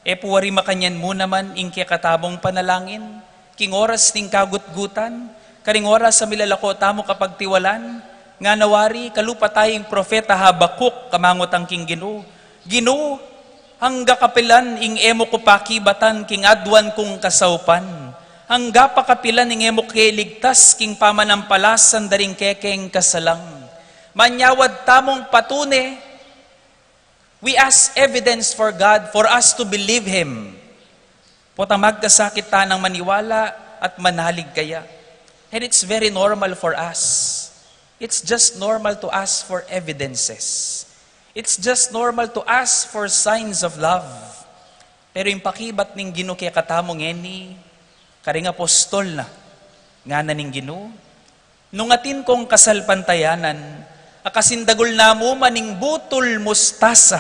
e pu wari makanyan mu naman ing kekatamung panalangin, king oras ning kagutgutan, karing oras a milalako tamu kapagtiwalan, ngana wari, kalupa taya ing propeta Habakuk, kamangutang king Ginu, "Ginu, angga kapilan ing e mu ku pakibatan king aduan kung kasaupan? Angga pa kapilan ing e mu ke iligtas king pamanampalasan da ring kekeng kasalang?" Manyawad tamung patune, we ask evidence for God for us to believe Him. Potang magkasakit ta nang maniwala at manalig kaya. And it's very normal for us. It's just normal to ask for evidences. It's just normal to ask for signs of love. Pero ing pakibat ning Ginu kekatamu ngeni, karing apostol na, ngana ning Ginu, nung atin kong kasalpantayanan, a kasindagul namu man ning butul mustasa,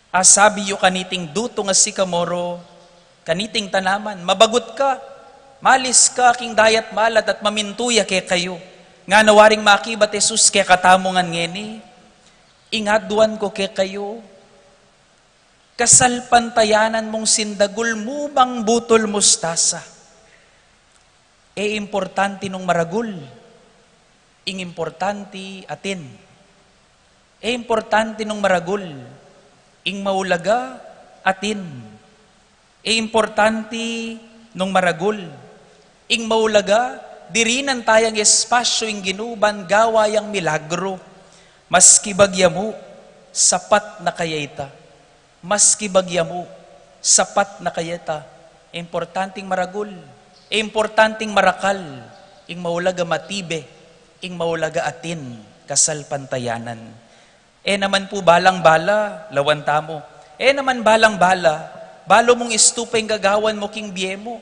a sabi yu kaniting dutung a sikamoro, kaniting tanaman, "Mabagut ka, malis ka king dayat malat at mamintu ya kekayu." Ngana waring makibat Jesus kekatamu ngan ngeni, ing aduan ku kekayu, kasalpantayanan mung sindagul mu mang butul mustasa. E importante nung maragul, ing importante atin. E importante nung maragul, ing maulaga atin. E importante nung maragul, ing maulaga, dirinan taya ing espasyu ing Ginu ban gawa yang milagro. Maski bagya mu, sapat na kaya ita. Maski bagya mu, sapat na kaya ita. Importanteng maragul, importanteng marakal, ing maulaga matibe, ing maulaga atin, kasalpantayanan. E naman pu balang-bala, lawan tamu. E naman balang-bala, balu mung istu pa ing gagawan mu king bie mu.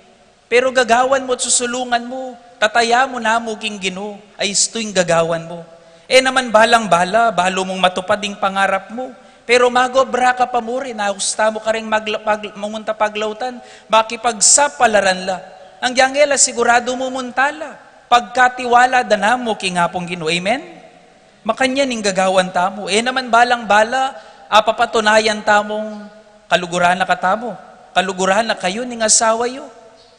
Pero gagawan mu at susulungan mu, tataya mu namu king Ginu, a istu ing gagawan mu. E naman balang-bala, balu mung matupad ing pangarap mu. Pero magobra ka pa mu rin, austa mu karing magla-, pag-, mumunta paglautan, makipagsapalaran la. Ang dyangela siguradu mumunta la, pagkatiwala da namu king Apung Ginu. Amen? Makanyan ing gagawan tamu. E naman balang-bala, a papatunayan tamung kaluguran na katamu, kaluguran na kayu ning asawa yu.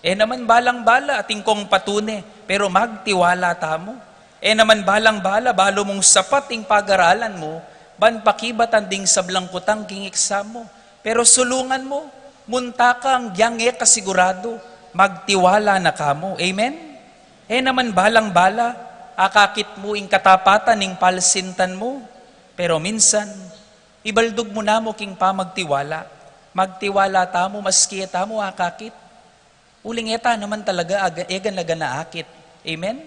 E naman balang-bala, atin kong patune, pero magtiwala tamu. E naman balang-bala, balu mung sapat ing pagaralan mu, ban pakibatan ding sablang kutang king eksam mu. Pero sulungan mu, munta kang dyang e kasiguradu, magtiwala na kamu. Amen? E naman balang-bala, akakit mu ing katapatan ning palsintan mu. Pero minsan, ibaldug mu namu king pamagtiwala. Magtiwala tamu, maski e tamu akakit. Uling e ta naman talaga, aga-, e gana-gana akit. Amen?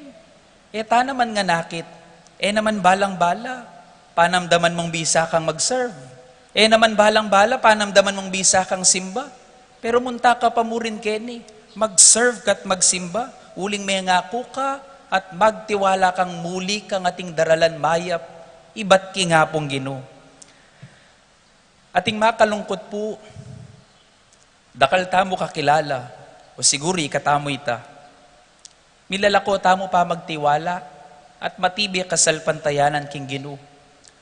E ta naman ngan akit. E naman balang-bala, panamdaman mung bisa kang mag-serve. E naman balang-bala, panamdaman mung bisa kang simba. Pero munta ka pa mu rin keni, mag-serve ka at magsimba, uling mengaku ka at magtiwala kang muli kang ating daralan mayap, ibat king Apung Ginu. Ating makalungkut pu, dakal tamu kakilala, o siguru ikatamu ita, milalako tamu pamagtiwala at matibe kasalpantayanan king Ginu.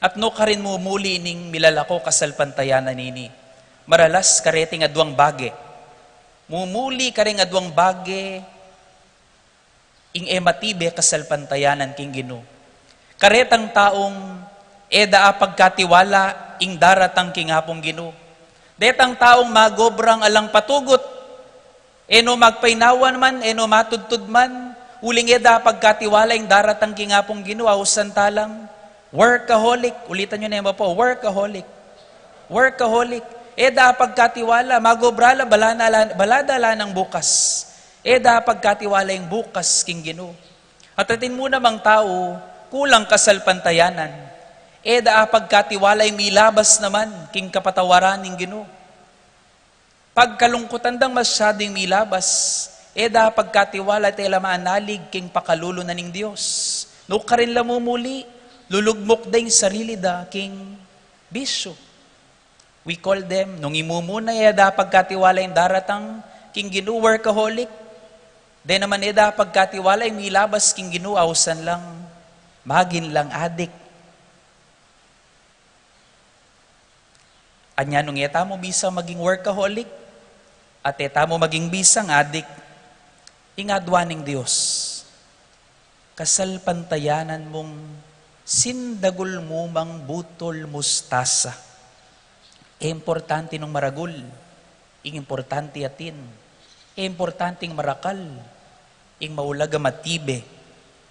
At nukarin mumuli ning milalako kasalpantayanan ini, maralas kareting aduang bage. Mumuli karing aduang bage ing e matibe kasalpantayanan king Ginu. Karetang taung e da apagkatiwala ing daratang king Apung Ginu. Detang taung magobrang alang patugut, e no magpainawa man, e no matudtud man, uling e da apagkatiwala ing daratang king Apung Ginu, ausan ta lang. Workaholic. Ulitan yu ne mapo, workaholic. Workaholic. E da apagkatiwala, magobra la, bala na la, bala da la nang bukas. E da apagkatiwala ing bukas king Ginu. At atin mu namang tau, kulang kasalpantayanan. E da apagkatiwala ing milabas naman king kapatawaran ning Ginu. Pagkalungkutan dang masyadung milabas, e da apagkatiwala at e la maanalig king pakalulu na ning Dios. Nukarin la mumuli, lulugmuk da ing sarili da king bisyu. We call them, nung imumuna, e da apagkatiwala ing daratang king Ginu, workaholic. De naman e da apagkatiwala ing milabas king Ginu, ausan lang, magin lang adik. Anya nung e tamu bisang maging workaholic, at e tamu maging bisang adik, ing adwa ning Dios, kasalpantayanan mung sindagul mu mang butul mustasa. E importante nung maragul, ing importante atin. E importante ing marakal, ing maulaga matibe.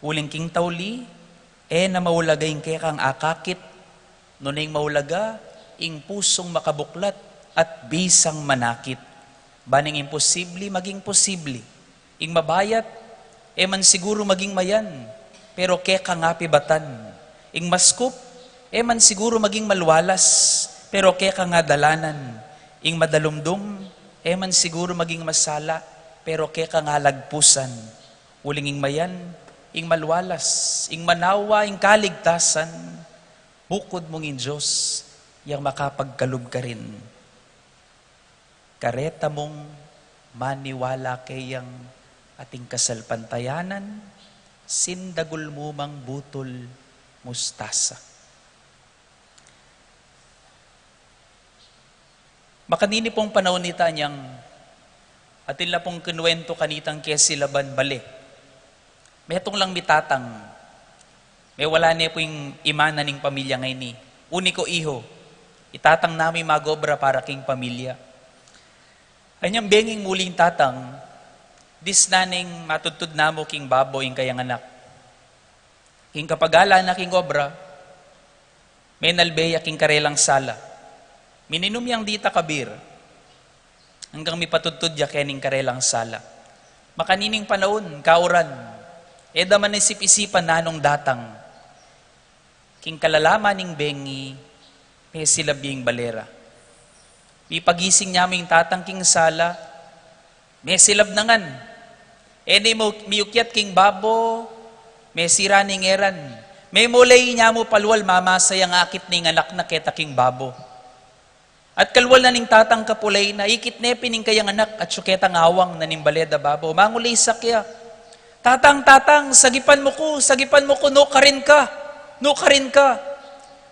Uling king tauli, e na maulaga ing kekang akakit, nune ing maulaga ing pusung makabuklat at bisang manakit. Ban ing imposible maging posible, ing mabayat e man siguru maging mayan, pero keka nga pibatan. Ing maskup, e man siguru maging malwalas, pero keka nga dalanan. Ing madalumdum, e man siguru maging masala, pero keka nga lagpusan. Uling ing mayan, ing malwalas, ing manawa, ing kaligtasan, bukud mung ing Dios, yang makapagkalub karin. Kareta mung maniwala keyang ating kasalpantayanan, sindagul mu mang butul mustasa. Makanini pung panaun ita nyang atin la pung kinuwentu kanitang kesilaban bale. Metung lang mi tatang, mewala ne pu ing imana ning pamilya ngeni. Uniko iho, itatang namu ing mag-obra para king pamilya. Anyang benging muling tatang, disna neng matudtud namu king babo ing kayang anak. King kapagalan na king obra, menalbe ya king karelang sala. Mininum yang dita kabir, anggang mipatudtud ya kening karelang sala. Makanining panaun, kauran, e da man isip-isipan nanung datang. King kalalaman ning bengi, mesilab ya ing bale ra. Mipagising nyamu ing tatang king sala, mesilab na ngan. E ne mu-, miukyat king babo, mesira ne ing eran. Memulay nyamu palual mamasa yang akit ning anak na keta king babo. At kalual na ning tatang kapulay na, ikit ne pin ing kayang anak, at suketang awang na ning bale da babo. Manguli sakya, "Tatang, tatang, sagipan mu ku, sagipan mu ku, nukarin ka, nukarin ka."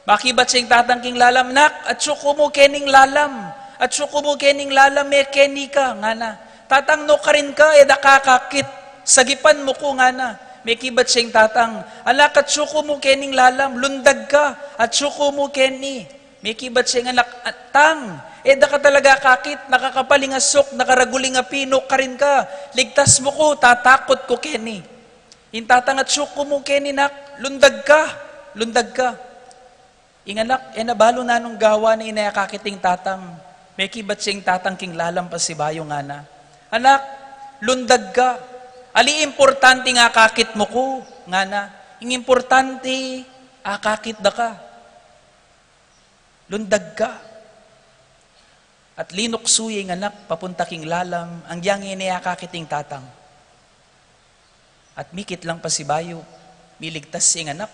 Makibat sing tatang king lalam, "Nak, atsu ku mu kening lalam, atsu ku mu kening lalam, mekeni ka," ngana. "Tatang, nukarin ka, e da ka akakit, sagipan mu ku," ngana. Mekibat sing tatang, "Anak, atsu ku mu kening lalam, lundag ka, atsu ku mu keni." Mekibat sing anak, "Tang, e da ka talaga akakit, nakakapal ing asuk, nakaragul ing api, nukarin ka, ligtas mu ku, tatakut ku keni." Ing tatang, "Atsu ku mu keni, nak, lundag ka, lundag ka." Ing anak, e na balu nanung gawa na, e na akakit ing tatang. Mekibat sing tatang king lalam pasibayu, ngana, "Anak, lundag ka. Ali importante ing akakit mu ku?" ngana. "Ing importante, akakit da ka. Lundag ka." At linuksu ya ing anak papunta king lalam, anggiyang e ne akakit ing tatang. At mikit lang pasibayu, miligtas ing anak.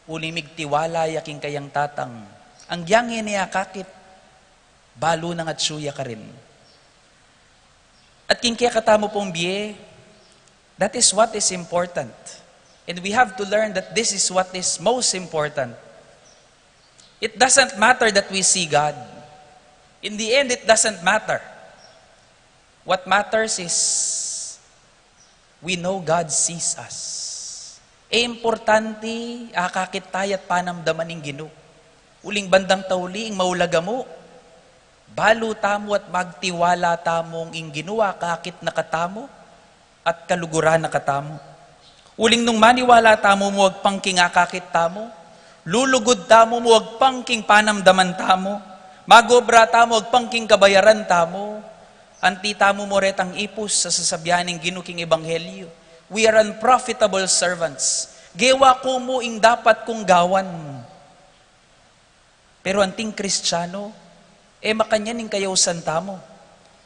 Uli migtiwala ya king kayang tatang, anggiyang e ne akakit, balu nang atsu ya karin. At king kekatamu pung bie, that is what is important. And we have to learn that this is what is most important. It doesn't matter that we see God. In the end, it doesn't matter. What matters is we know God sees us. E importante, akakit taya at panamdaman ing Ginu. Uling bandang tauli, ing maulaga mu, balu tamu at magtiwala tamung ing Ginu akakit na katamu at kaluguran na katamu. Uling nung maniwala tamu mu agpang king akakit tamu, lulugud tamu mu agpang king panamdaman tamu, magobra tamu agpang king kabayaran tamu, anti tamu mu retang ipus sa sasabian ning Ginu king ebanghelyu, "We are unprofitable servants. Gewa ku mu ing dapat kung gawan." Pero anting Kristiano, e makanyan ing kayausan tamu.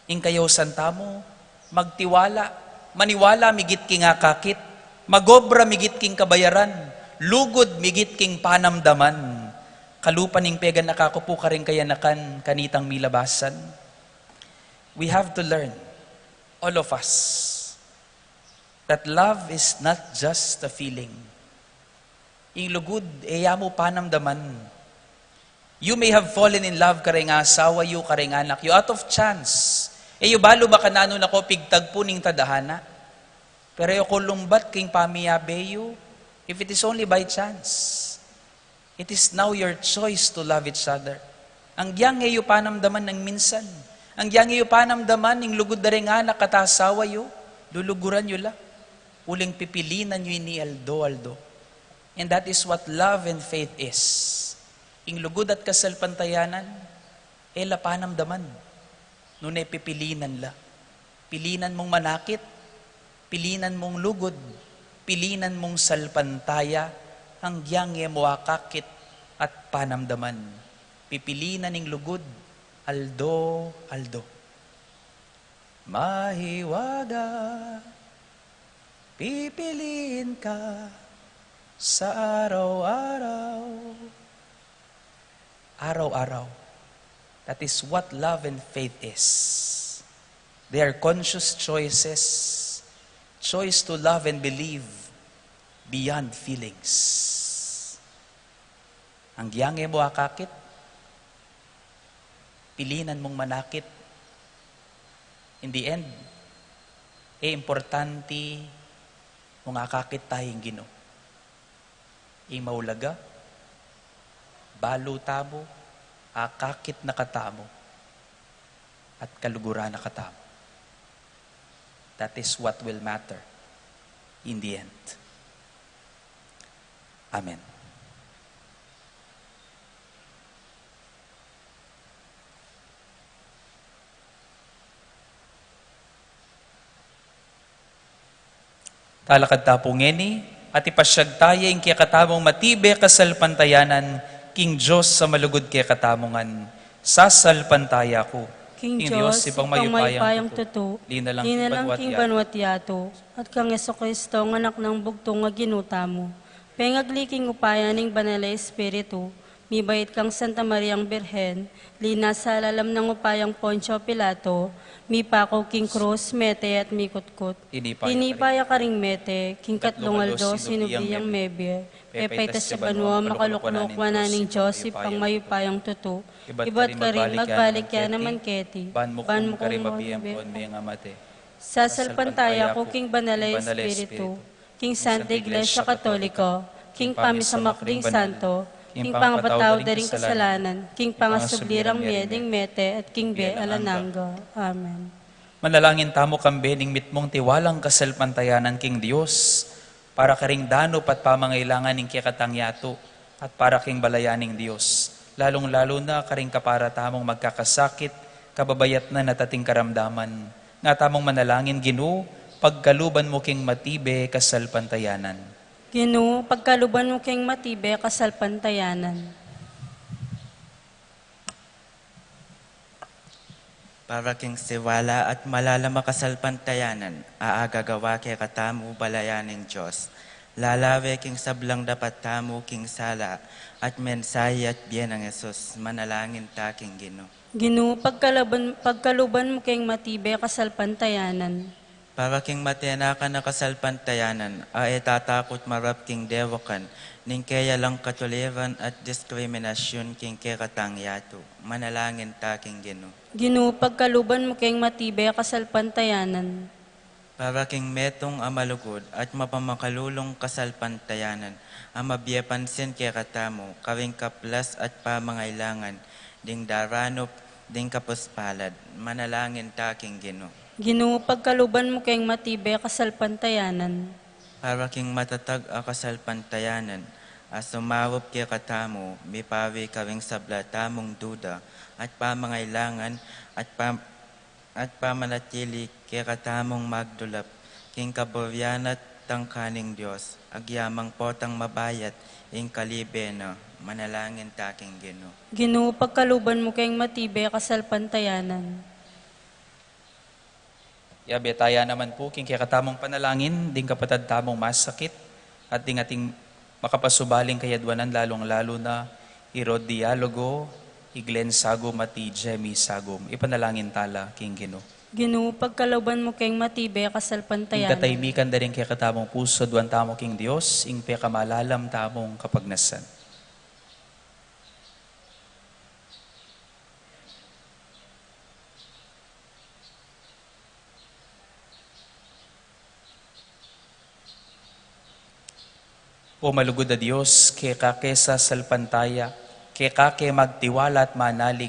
Ing kayausan tamu, magtiwala, maniwala migit king akakit, magobra migit king kabayaran, lugud migit king panamdaman. Kalupa ning pegan na kaku pu karing kayanakan kanitang milabasan. We have to learn, all of us, that love is not just a feeling. Ing lugud, e ya mu panamdaman. You may have fallen in love karing asawa yu, karing anak yu, out of chance. E yu balu makananu na ko pigtagpu ning tadhana. Pero e ko lumbat king pamiyabe yu, if it is only by chance. It is now your choice to love each other. Anggiyang e yu panamdaman nang minsan, anggiyang e yu panamdaman ing lugud da ring anak at asawa yu, luluguran yu la. Uling pipilinan yu ini aldo-aldo. And that is what love and faith is. Ing lugud at kasalpantayanan, e la panamdaman. Nune pipilinan la. Pilinan mung manakit, Pilinan mung lugud, pilinan mung salpantaya, anggyang e mu akakit at panamdaman. Pipilinan ing lugud, aldo-aldo. Mahiwaga, pipiliin ka sa araw-araw. Araw-araw. That is what love and faith is. They are conscious choices, choice to love and believe beyond feelings. Anggyang e mu akakit, pilinan mung manakit. In the end, e importante mung akakit taya ing Ginu. Ing maulaga, balu tamu, akakit na katamu, at kaluguran na katamu. That is what will matter in the end. Amen. Talakad ta pu ngeni, at ipasyag taya ing kekatamung matibe kasalpantayanan king Dios a malugud kekatamu ngan. Sasalpantaya ku king Dios, Ibpang mayupayang tutu, linalang king banua't yatu, at kang Jesucristo, a Anak nang bugtung a Ginu tamu, pengagli king upaya ning Banal a Espiritu, mibait kang Santa Mariang Birhen, linasa lalam nang upayang Poncio Pilato, mipaku king krus, mete at mikutkut. Tinipa ya karing mete, king katlung aldo sinubi yang mebie, pepaitas ya banua, makalukluk wanan ning Dios, Ibpang mayupayang tutu, ibat karin magbalik ya naman keti, ban mukung karing mabie ampon mengamate. Sasalpantaya ku king Banal a Espiritu, king Santa Iglesia Katoliko, king pamisamak ding santo, king pangapatawad da ring kasalanan, king pangasubli rang mie ding mete, at king bie alang angga. Amen. Manalangin tamu kambe ning mitmung tiwalang kasalpantayanan king Dios, para karing danup at pamangailangan ning kekatang yatu, at para king balayan ning Dios, lalung-lalu na karing kapara tamung magkakasakit, kababayatnan at ating karamdaman. Nga tamung manalangin, Ginu, pagkaluban mu king matibe kasalpantayanan. Ginu, pagkaluban mu king matibe kasalpantayanan. Para king siwala at malalam a kasalpantayanan, a agagawa kekatamu balayan ning Dios, lalawe king sablang dapat tamu king sala at mensahe at bie nang Jesus, manalangin ta king Ginu. Ginu, pagkaluban, pagkaluban mu king matibe kasalpantayanan. Para king matenakan a kasalpantayanan, a e tatakut marap king dewakan ning keya lang katuliran at diskriminasyun king kekatang yatu, manalangin ta king Ginu. Ginu, pagkaluban mu king matibe kasalpantayanan. Para king metung a malugud at mapamakalulung kasalpantayanan, a mabie pansin kekatamu karing kaplas at pamangailangan ding daranup ding kapuspalad, manalangin ta king Ginu. Ginu, pagkaluban mu king matibe kasalpantayanan. Para king matatag a kasalpantayanan, a sumarup kekatamu, mipawi karing sabla tamung duda at pamangailangan at pam-, at pamanatili kekatamung magdulap king kaburian at tangka ning Dios, agyamang potang mabayat ing kalibe na, manalangin ta king Ginu. Ginu, pagkaluban mu king matibe kasalpantayanan. Yabe taya naman pu king kekatamung panalangin ding kapatad tamung masakit at ding ating makapasubaling kayadwanan, lalung-lalu na i Rod Dialogo, i Glenn Sagum at i Jemmy Sagum. Ipanalangin tala king Ginu. Ginu, pagkaluban mu king matibe kasalpantayanan. Ing katahimikan da ring kekatamung pusu, aduan tamu king Dios, ing pekamalalam tamung kapagnasan. O malugud a Dios, keka ke sasalpantaya, keka ke magtiwala at manalig,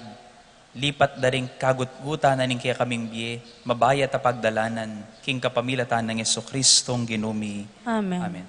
lipat da ring kagutgutan na ning kekaming bie, mabayat a pagdalanan, king kapamilatan nang Jesucristong Ginu mi. Amen. Amen.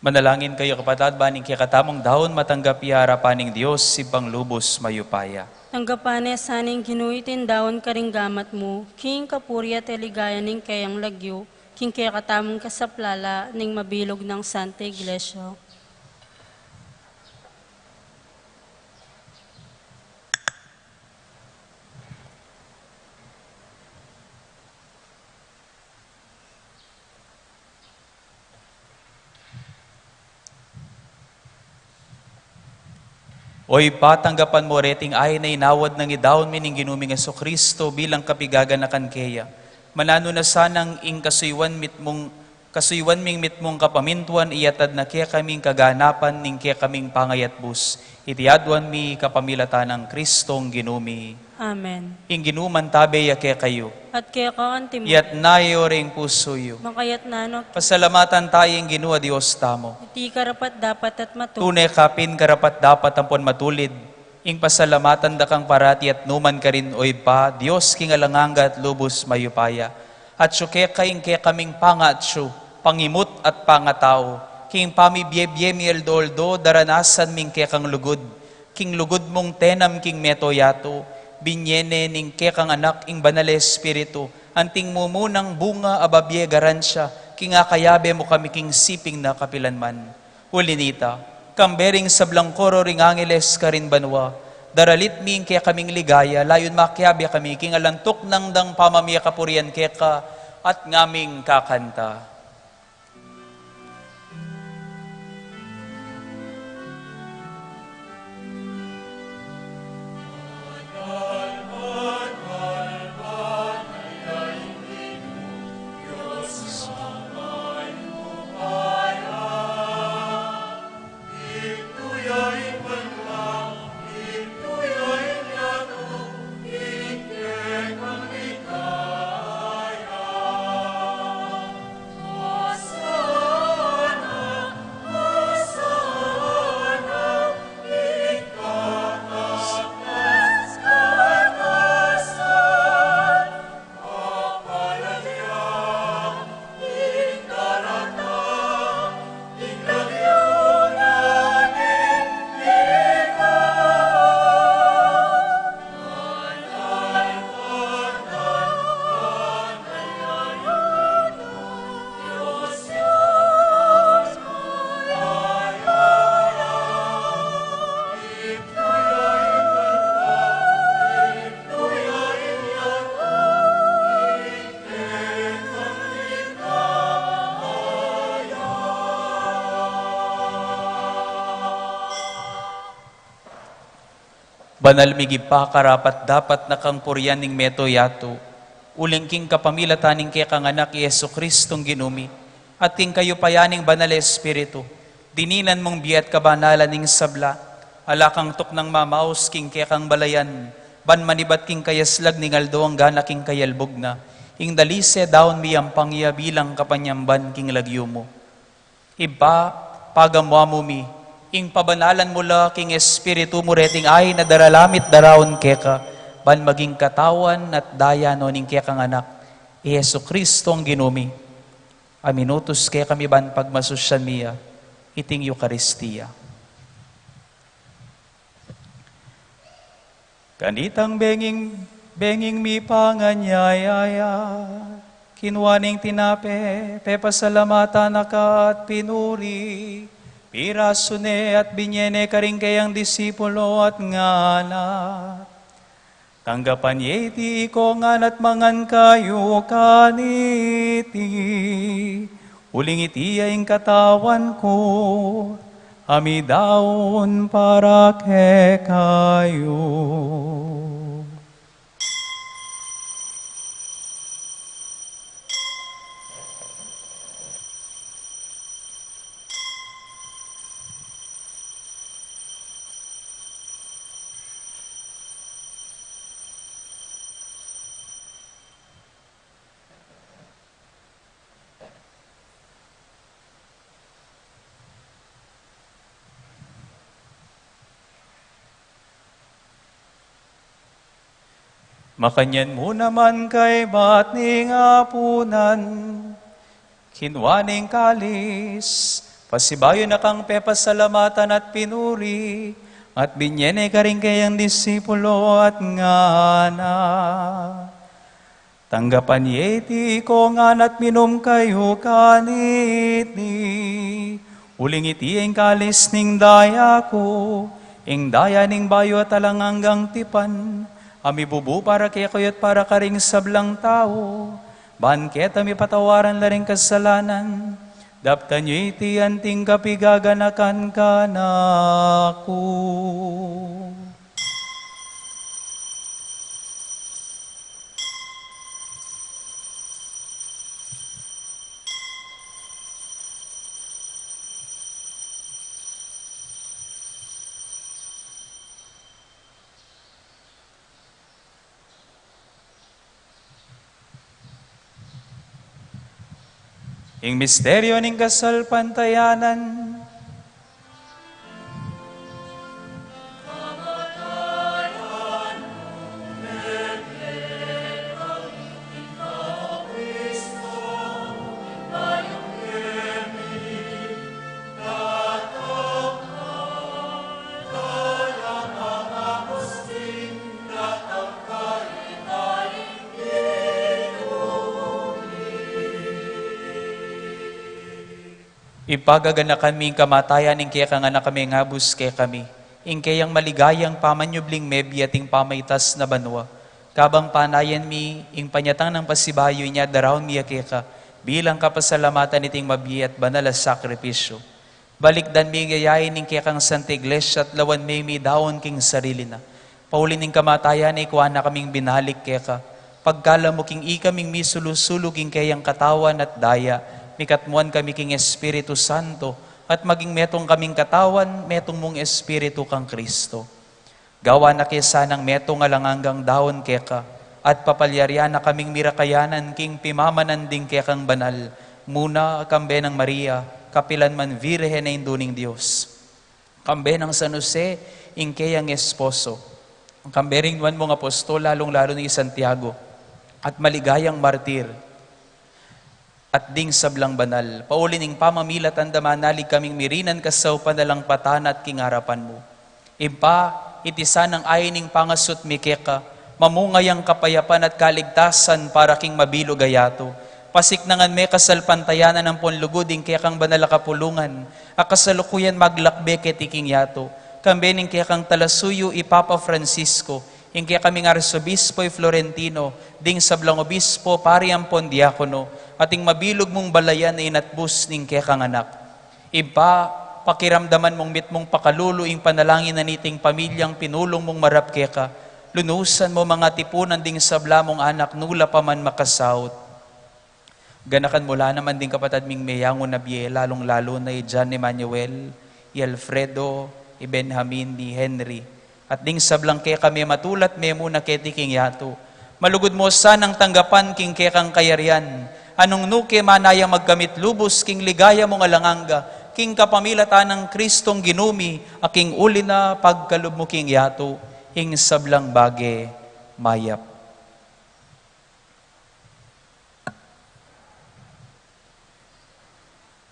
Manalangin kayu, kapatad, ban ing kekatamung daun matanggap ya arapan ning Dios, Ibpang lubus mayupaya. Tanggapan na sana ning Ginu iting daun karing gamat mu, king kapurian at ligaya ning keyang lagyu, king kekatamung kasaplalan ning mabilug nang Santa Iglesia. O Ibpa, tanggapan mu reting ain a inawad nang idaun mi ning Ginu ming Jesucristo bilang kapigaganakan keya. Mananu na sanang ing kasuyuan mitmung, kasuyuan ming mitmung kapamintuan, iyatad na kekami ing kaganapan ning kekaming pangayatbus. Iti aduan mi kapamilatan nang Kristong Ginu mi. Amen. Ing Ginu mantabe ya kekayu. At keka antimu. Iyatas yu ring pusu yu. Makayatas no. Pasalamatan taya ing Ginu a Dios tamu. Iti karapat-dapat at matulid. Tune ka pin karapat-dapat ampon matulid ing pasalamatan da kang parati at nukarin man, O Ibpa, Dios king alang angga at lubus mayupaya. Atyu keka ing kekaming pangatyu, pangimut at pangatau, king pamibie-bie mi aldo-aldo, daranasan mi ing kekang lugud, king lugud mung tenam king meto yatu, binie ne ning kekang Anak ing Banal a Espiritu, anting mumunang bunga a babie garansya, king akayabe mu kami king siping na kapilanman. Uli nita, kambe ring sablang koro ring angeles karin banua, daralit mi ing kekaming ligaya, layun makiabe kami king alang tuknang dang pamamie kapurian keka, at ngaming kakanta. Banal ming Ibpa, karapat-dapat na kang purian ing meto yatu, uling king kapamilatan ning kekang Anak i Jesucristong Ginu mi, at king kayupayan ning Banal a Espiritu, dininan mung bie at kabanalan ing sabla, ala kang tuknang mamaus king kekang balayan, ban manibat king kayaslag ning aldo angga na king kayalbug na, ing dalise daun mi ampang ya bilang kapanyamban king lagyu mu. Ibpa, pagamu-amu mi, ing pabanalan mu la king Espiritu mu reting ain a daralamit daraun keka, ban maging katawan at daya no ning kekang Anak, i Jesucristong Ginu mi, a minutus kekami ban pagmasusyan mi ya, iting Eukaristia. Kanitang benging, benging mipanganyaya ya, kinua ne ing tinape, pepasalamatan na ka at pinuri, pirasu ne at binie ne karing keyang disipulo at ngana: Tanggapan ye iti ikong ngan at mangan kayu kaniti. Uling iti ya ing katawan ku, a midaun para kekayu. Makanyan mu naman kaybat ning apunan, kinua ne ing kalis, Pasibayu na kang pepasalamatan at pinuri, at binye ne karing kayang disipulo at ngana: Tanggapan ye iti kongan at minum kayu kaniti, uling iti ing kalis ning daya ku, ing daya ning bayu at alang anggang tipan, a mibubu para kekayu at para karing sablang tau, ban keta mipatawaran la ring kasalanan. Daptan yu iti anting kapigaganakan kanaku. Ing misteryo ning kasalpantayanan. Ipagaganakan mi ing kamatayan ning kekang Anak a mengabus kekami, ing keyang maligayang pamanyubling mebie at ing pamaitas na banua, kabang panayan mi ing panyatang nang pasibayu inya daraun mi ya keka, bilang kapasalamatan iting mabie at banal a sakripisyu. Balikdan mi ing yayain ning kekang Santa Iglesia at lawan me mi daun king sarili na. Pauli ning kamatayan na, ikua na kaming binalik keka. Pagkalub mu king ikaming misulu-sulu king keyang katawan at daya, mikatmuan kami king Espiritu Santo, at maging metung kaming katawan, metung mung Espiritu kang Kristo. Gawan na ke sanang metung alang anggang daun keka, at papalyarian na kaming mirakayanan king pimamanan ding kekang banal, muna kambe nang Maria, kapilan man Virgen a Indu ning Dios, kambe nang San Jose, ing keyang esposo, kambe ring nuan mung apostol, lalung-lalu na i Santiago, at maligayang martir, at ding sablang banal. Pauli ning pamamilatan da, manalig kaming mirinan ka saupan alang patana at king arapan mu. Ibpa, iti sanang ain ning pangasut mi keka, mamunga yang kapayapan at kaligtasan para king mabilug a yatu. Pasiknangan me kasalpantayanan ampon lugud ing kekang banal a kapulungan, a kasalukuyan maglakbe keti king yatu, kambe ning kekang talasuyu i Papa Francisco, ing kekaming Arsobispo i Florentino, ding sablang obispo, pari ampon diakono, at ing mabilug mung balayan a inatbus ning kekang Anak. Ibpa, pakiramdaman mung mitmung pakalulu ing panalangin na niting pamilyang pinulung mung marap keka, lunusan mu mang atipunan ding sabla mung anak nula pa man makasaut. Ganakan mu la naman ding kapatad ming meyangu na bie, lalung-lalu na i John Emmanuel, i Alfredo, i Benjamin, i Henry, at ding sablang keka mematulat me muna keti king yatu. Malugud mu sanang tanggapan king kekang kayarian, a nung nu ke manayang magkamit lubus king ligaya mung alang angga, king kapamilatan nang Kristong Ginu mi, a king uli na pagkalub mu king yatu ing sablang bage mayap.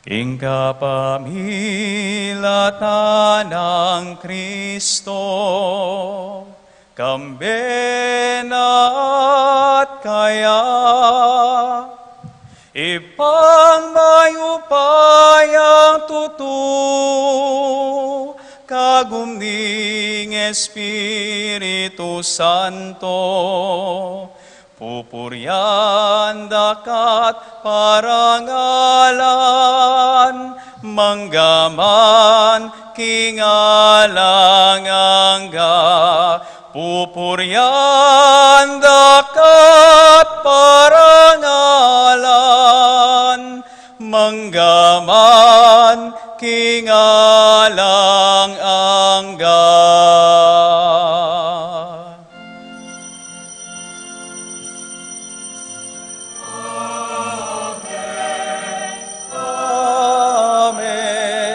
King kapamilatan nang Kristo, kambe na at kaya, Ibpang mayupayang tutu, kagum ning Espiritu Santo, pupurian da ka't parangalan, mangga man king alang angga. Pupurian da ka't parangalan, mangga man king alang angga. Amen.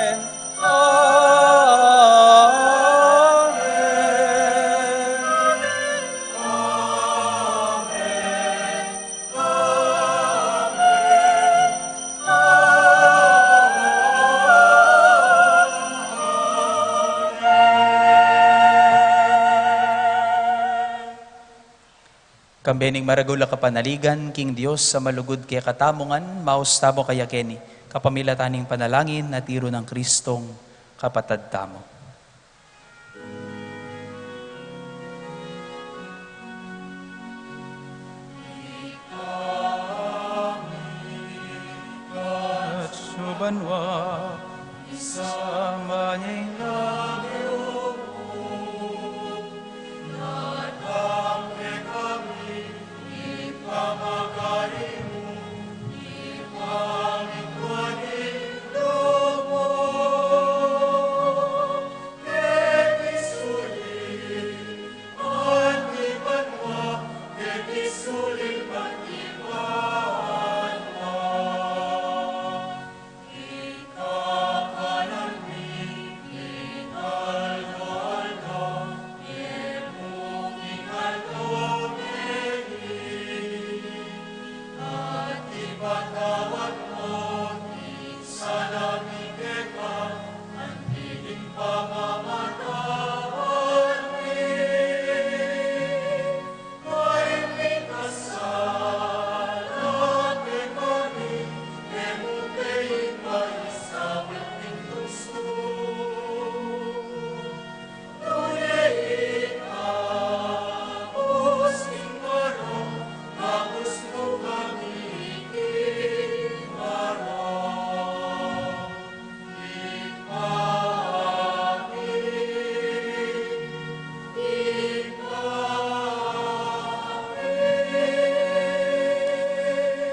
Kambe ning maragul a kapanaligan king Dios a malugud kekatamu ngan, maus tamu kaya keni, kapamilatan ning panalangin a tiru nang Kristong kapatad tamu. At subanwa, isama ning lagyu.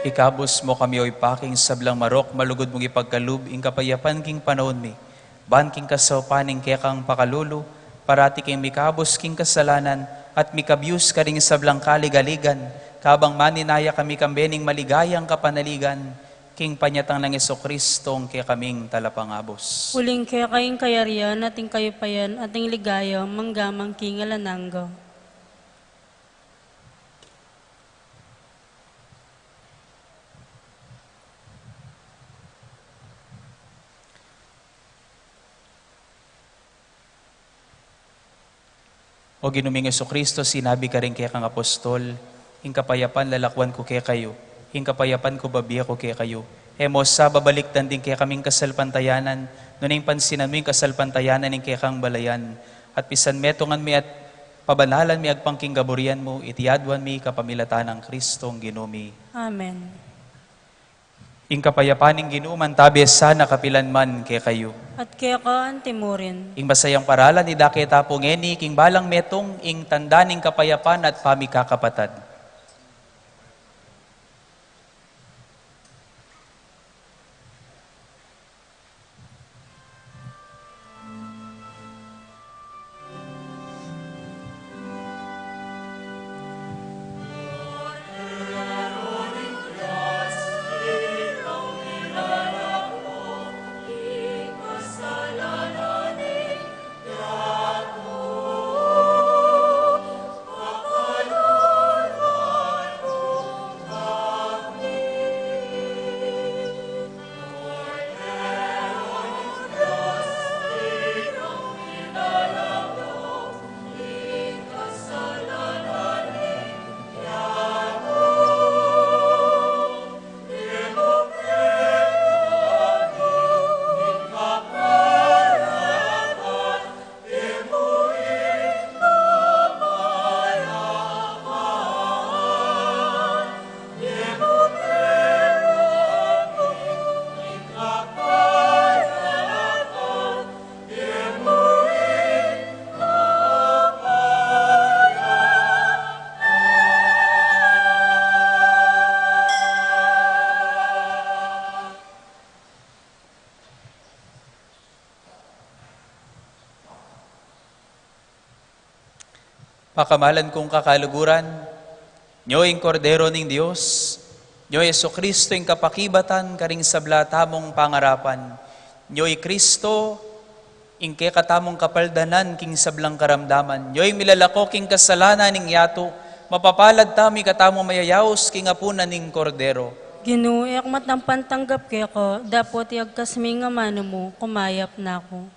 Ikabus mu kami, o Ibpa, king sablang marok, malugud mung ipagkalub ing kapayapan king panaun mi. Ban king kasaupan ning kekang pakalulu, parati kaming mikabus king kasalanan, at mikabyus karing sablang kaligaligan, kabang maninaya kami kambe ning maligayang kapanaligan, king panyatang nang Jesucristo, ing kekaming Talapangabus. Uling keka ing kayarian, at ing kayupayan, at ing ligaya, mangga man king alang angga. O Ginu ming Jesucristo, sinabi mu karing kekang apostol, "Ing kapayapan lalakwan ku kekayu, ing kapayapan ku babie ku kekayu." E mu sa babalikdan ding kekaming kasalpantayanan, nune ing pansinan mu ing kasalpantayanan ning kekang balayan, at pisanmetungan mi at pabanalan mi agpang king kaburian mu, iti aduan mi kapamilatan nang Kristong Ginu mi. Amen. Ing kapayapan ning Ginu mantabe sana kapilan man kekayu. At keka antimurin. Ing masayang paralan idake ta pu ngeni king balang metung, ing tanda ning kapayapan at pamikakapatad. Pakamalan kung kakaluguran, nyo ing Kordero ning Dios, nyo i Jesucristo ing kapakibatan karing sabla tamung pangarapan, nyo i Cristo ing kekatamung kapaldanan king sablang karamdaman, nyo ing milalako king kasalanan ning yatu, mapapalad tamu ing kekatamung mayayaus king apunan ning Kordero. Ginu, e ku matang pantanggap keka, dapot iagkas me ing amanu mu, kumayap na ku.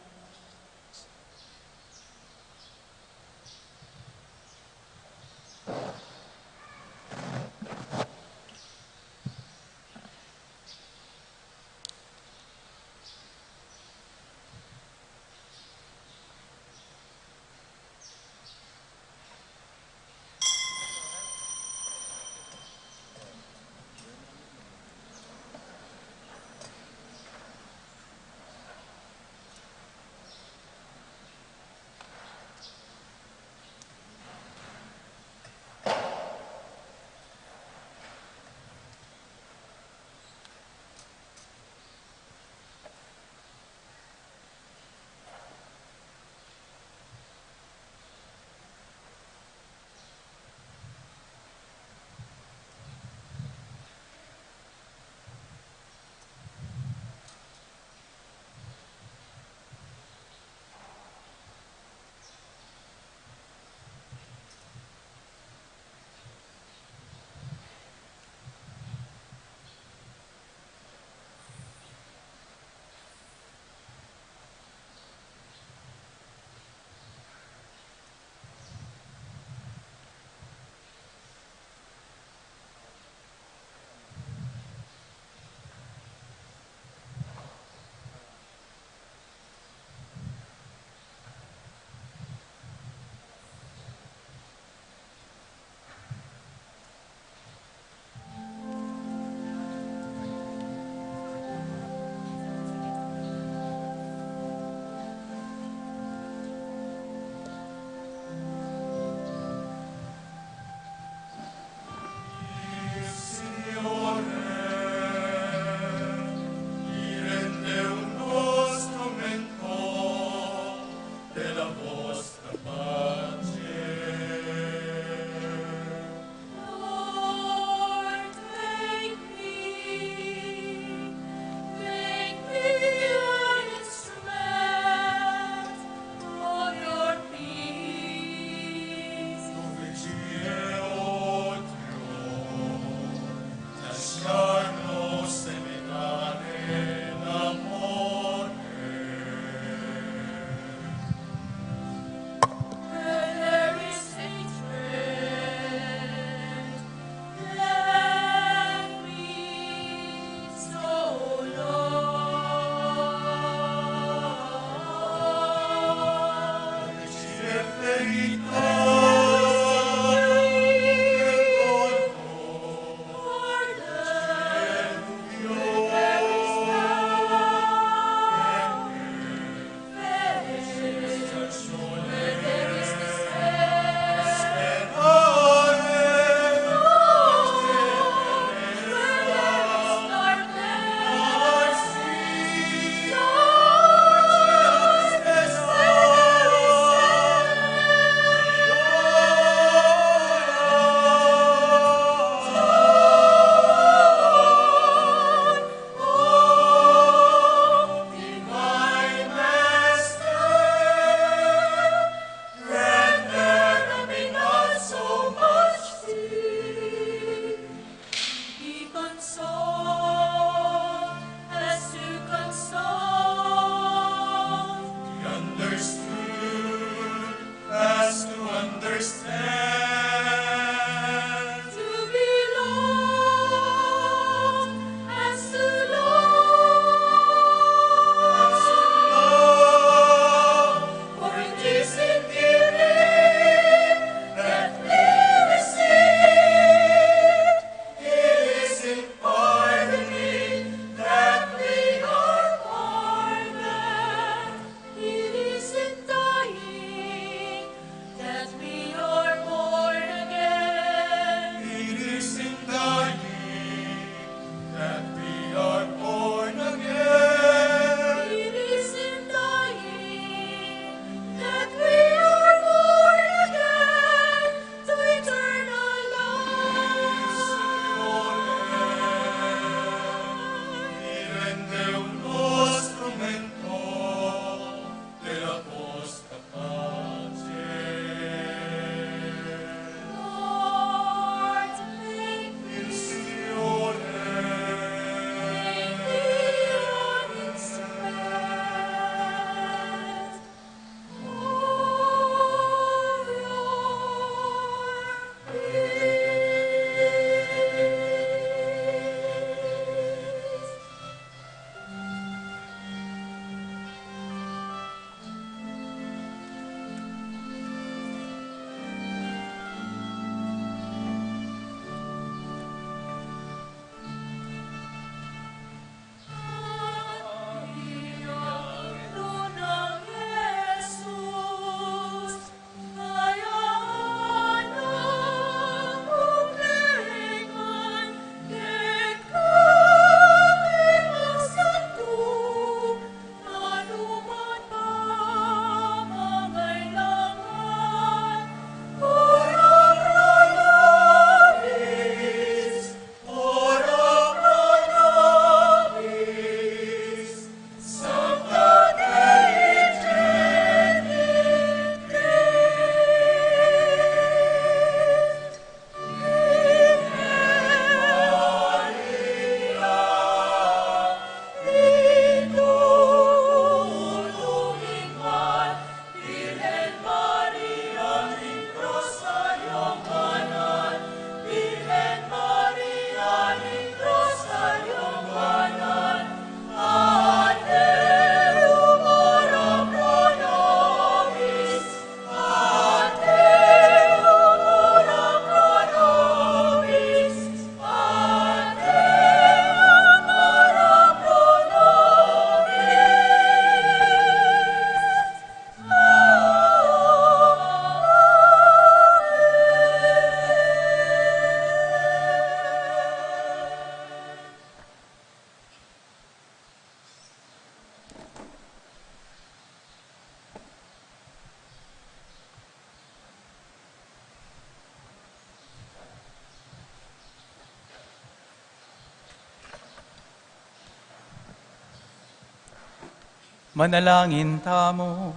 Manalangin tamu.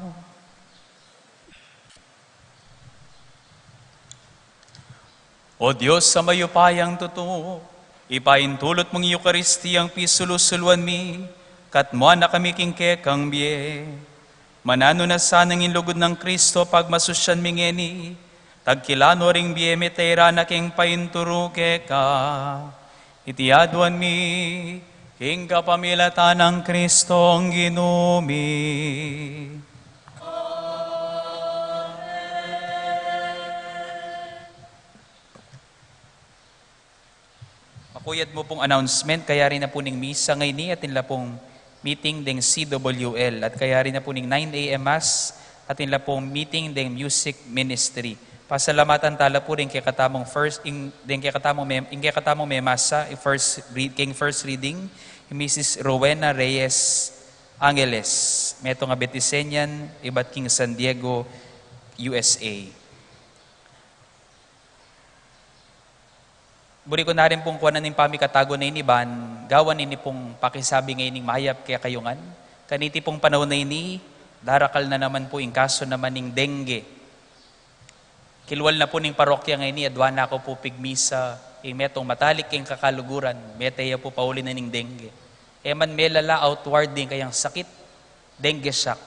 O Dios a mayupayang tutu, ipaintulut mung Eukaristiyang pisulu-suluan mi, katmuan na kami king kekang bie. Mananu na sanang ing lugud nang Kristo pagmasusyan mi ngeni, tagkilan no ring bie mi tera na king painturu keka. Iti aduan mi king kapamilatan nang Kristong Ginu mi. Makuyad mu pung announcement, kayari na pu ning misa ngeni, atin la pung meeting deng C W L, at kayari na pu ning nine A M mass, atin la pung meeting deng music ministry. Pasalamatan tala pu deng kekatamung first, ing, deng kekatamung mem-, ing kekatamung memasa, ing first re-, king first reading, i Missus Rowena Reyes Angeles, metung a Betisenian, ibat king San Diego, U S A. Buri ku na rin pung kuanan ing pamikatago na ini ban gawan ini pung pakisabi ngeni ning mayap kekayu ngan. Kaniti pung panaun a ini, darakal na naman pu ing kasu naman ning dengue. Kilwal na pu ning parokya ngeni, adua na ku pu pigmisa, ing metung matalik king kakaluguran, mete ya pu pauli na ning dengue. E man melala outward ding kayang sakit, dengue shock.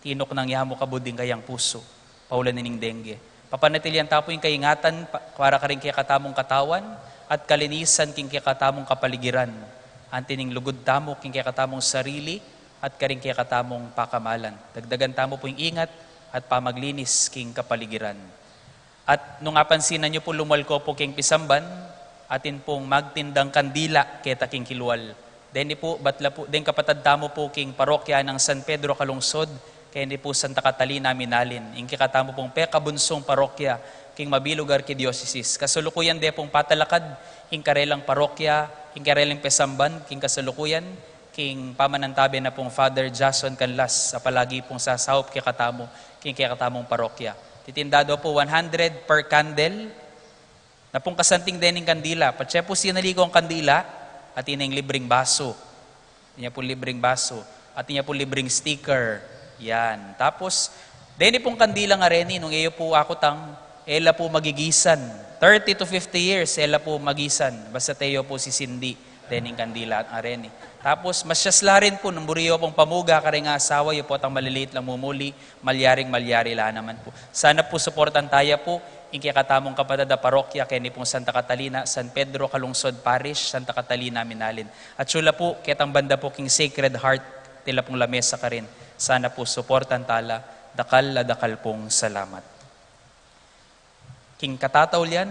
Tinuknang ya mu kabud ing kayang pusu, pauli na ning dengue. Papanatilian ta pu ing kaingatan pa-, para karing kekatamung katawan at kalinisan king kekatamung kapaligiran. Anti ning lugud tamu king kekatamung sarili at karing kekatamung pakamalan. Dagdagan tamu pu ing ingat at pamaglinis king kapaligiran. At nung apansinan yu pu, lumual ko pu king pisamban, atin pung magtindang kandila keta king kilwal. Deni pu, batla pu, deng kapatad tamu pu king parokya nang San Pedro Calungsod, keni pu Santa Catalina Minalin, ing kekatamu pung pekabunsung parokya king mabilug arkidiosesis. Kasalukuyan de pung patalakad ing karelang parokya, ing karelang pesamban king kasalukuyan, king pamanantabe na pung Father Jason Canlas, a palagi pung sasaup kekatamu king kekatamung parokya. Titinda do pu one hundred per candle, na pung kasanting dening kandila. Patse pu sinaliku ing kandila, atin yang libreng basu. Atin ya pu libreng basu. Atin ya pu libreng sticker. Yan. Tapos, deni pung kandila nga reni, nung e yu pu akutang, e la pu magigisan. Thirty to fifty years, e la pu magisan. Basta e yu pu sisindi dening kandila nga reni. Tapos, masyas la rin pu, nung buri yu pung pamuga karing asawa yu, potang maliliit lang mumuli, malyaring malyari la naman pu. Sana pu suportan taya pu ing kekatamung kapatad a parokya keni pung Santa Catalina, San Pedro Calungsod Parish, Santa Catalina Minalin. At sula pu, ketang banda pu king Sacred Heart, tila pung lamesa karin. Sana pu suportan tala, dakal a dakal pung salamat. King katataulian,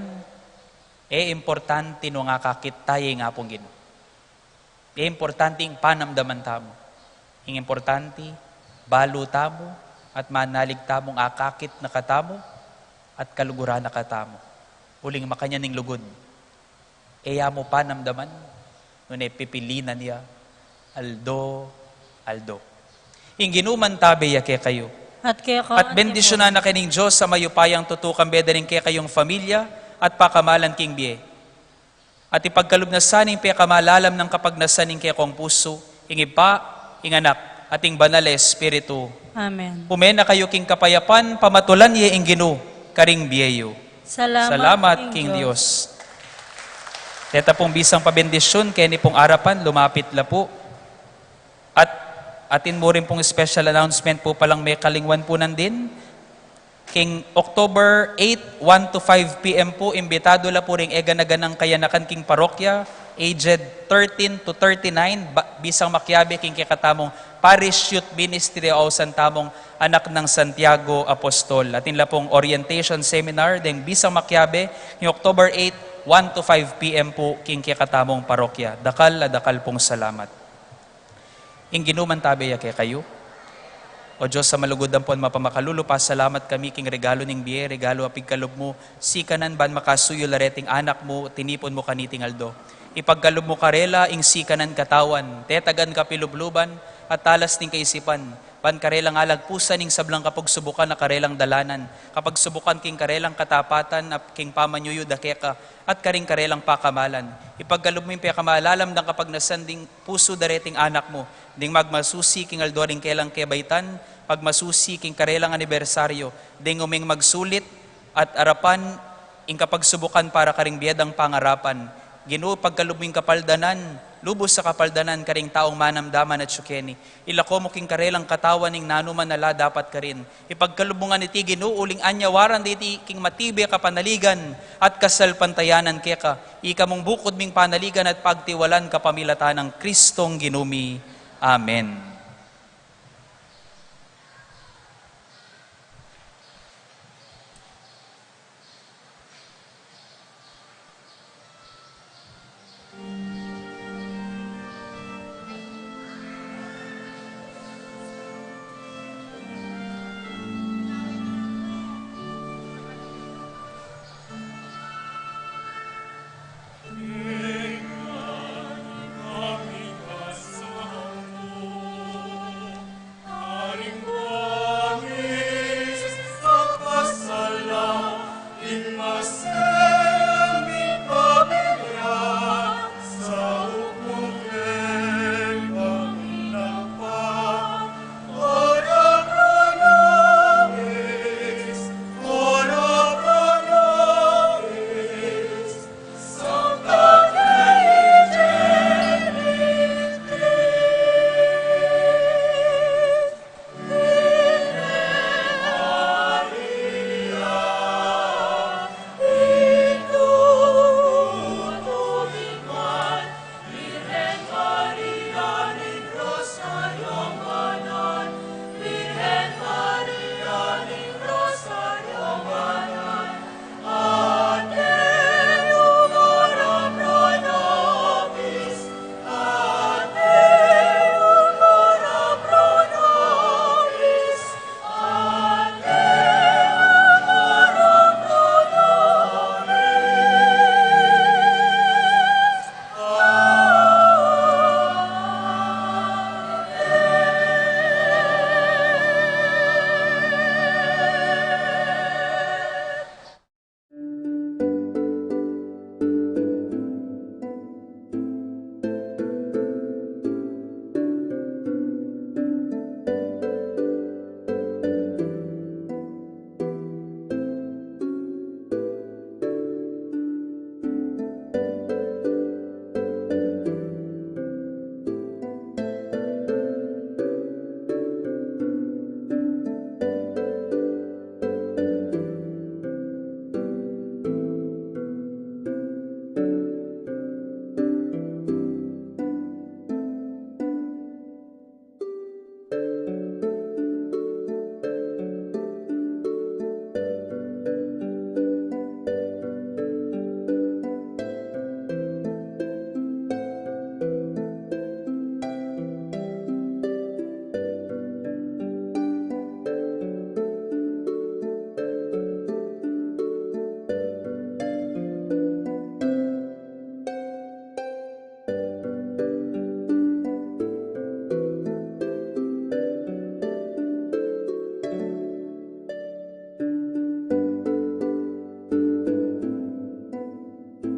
e importante nung akakit taya ing Apung Ginu. E importante ing panamdaman tamu. Ing importante, balu tamu, at manalig tamung akakit na katamu, at kaluguran na katamu. Uling makanyan ing lugud. E ya mu panamdaman, nune pipilinan ya, aldo, aldo. Ing Ginu mantabe ya kekayu. At keka At bendisyunan na kayu ning Dios a mayupayang tutu, kambe da ring kekayung familia at pakamalan king bie. At ipagkalub na sa ning pekamalalam nang kapagnasan ning kekong pusu, ing Ibpa, ing Anak, at ing Banal a Espiritu. Amen. Ume na kayu king kapayapan, pamatulan ye ing Ginu karing bie yu. Salamat Salamat king king Dios. Dios. Deta pung bisang pabendisyun, keni pung arapan, lumapit la pu. At atin mu rin pung special announcement pu palang mekalingwan pu nandin. King October eight, one to five P M pu, imbitadu la pu ring eganaganang kayanakan king parokya, aged thirteen to thirty-nine, ba-, bisang makiabe king kekatamung Parish Youth Ministry o ausan tamung Anak nang Santiago Apostol. Atin la pung orientation seminar, deng bisang makiabe, king October eight, one to five P M pu, king kekatamung parokya. Dakal a dakal pung salamat. Ing Ginu mantabe ya kekayu. O Dios a malugud ampon mapamakalulu, pasalamat kami king regalu ning bie, regalu a pigkalub mu sikanan ban makasuyu la reting anak mu tinipun mu kaniting aldo. Ipagkalub mu karela ing sikanan katawan, tetagan kapilubluban, at talas ning kaisipan, karelang alagpusan ing sablang kapagsubukan a karelang dalanan, kapagsubukan king karelang katapatan a king pamanyuyud a keka, at karing karelang pakamalan. Ipagkalub mu ing pekamalalam dang kapagnasan ding pusu da reting anak mu, ding magmasusi king aldo ring kelang kebaitan, pagmasusi king karelang anibersaryo, ding uming magsulit at arapan ing kapagsubukan para karing bie dang pangarapan. Ginu, pagkalub mu ing kapaldanan, lubus a kapaldanan karing taung manamdaman atyu keni. Ilako mu king karelang katawan ing nanu man a ala dapat karin. Ipagkalub mu ngan iti, Ginu, uling anyawaran da iti king matibe a kapanaligan at kasalpantayanan keka. Ika mung bukud ming panaligan at pagtiwalan kapamilatan nang Kristong Ginu mi. Amen.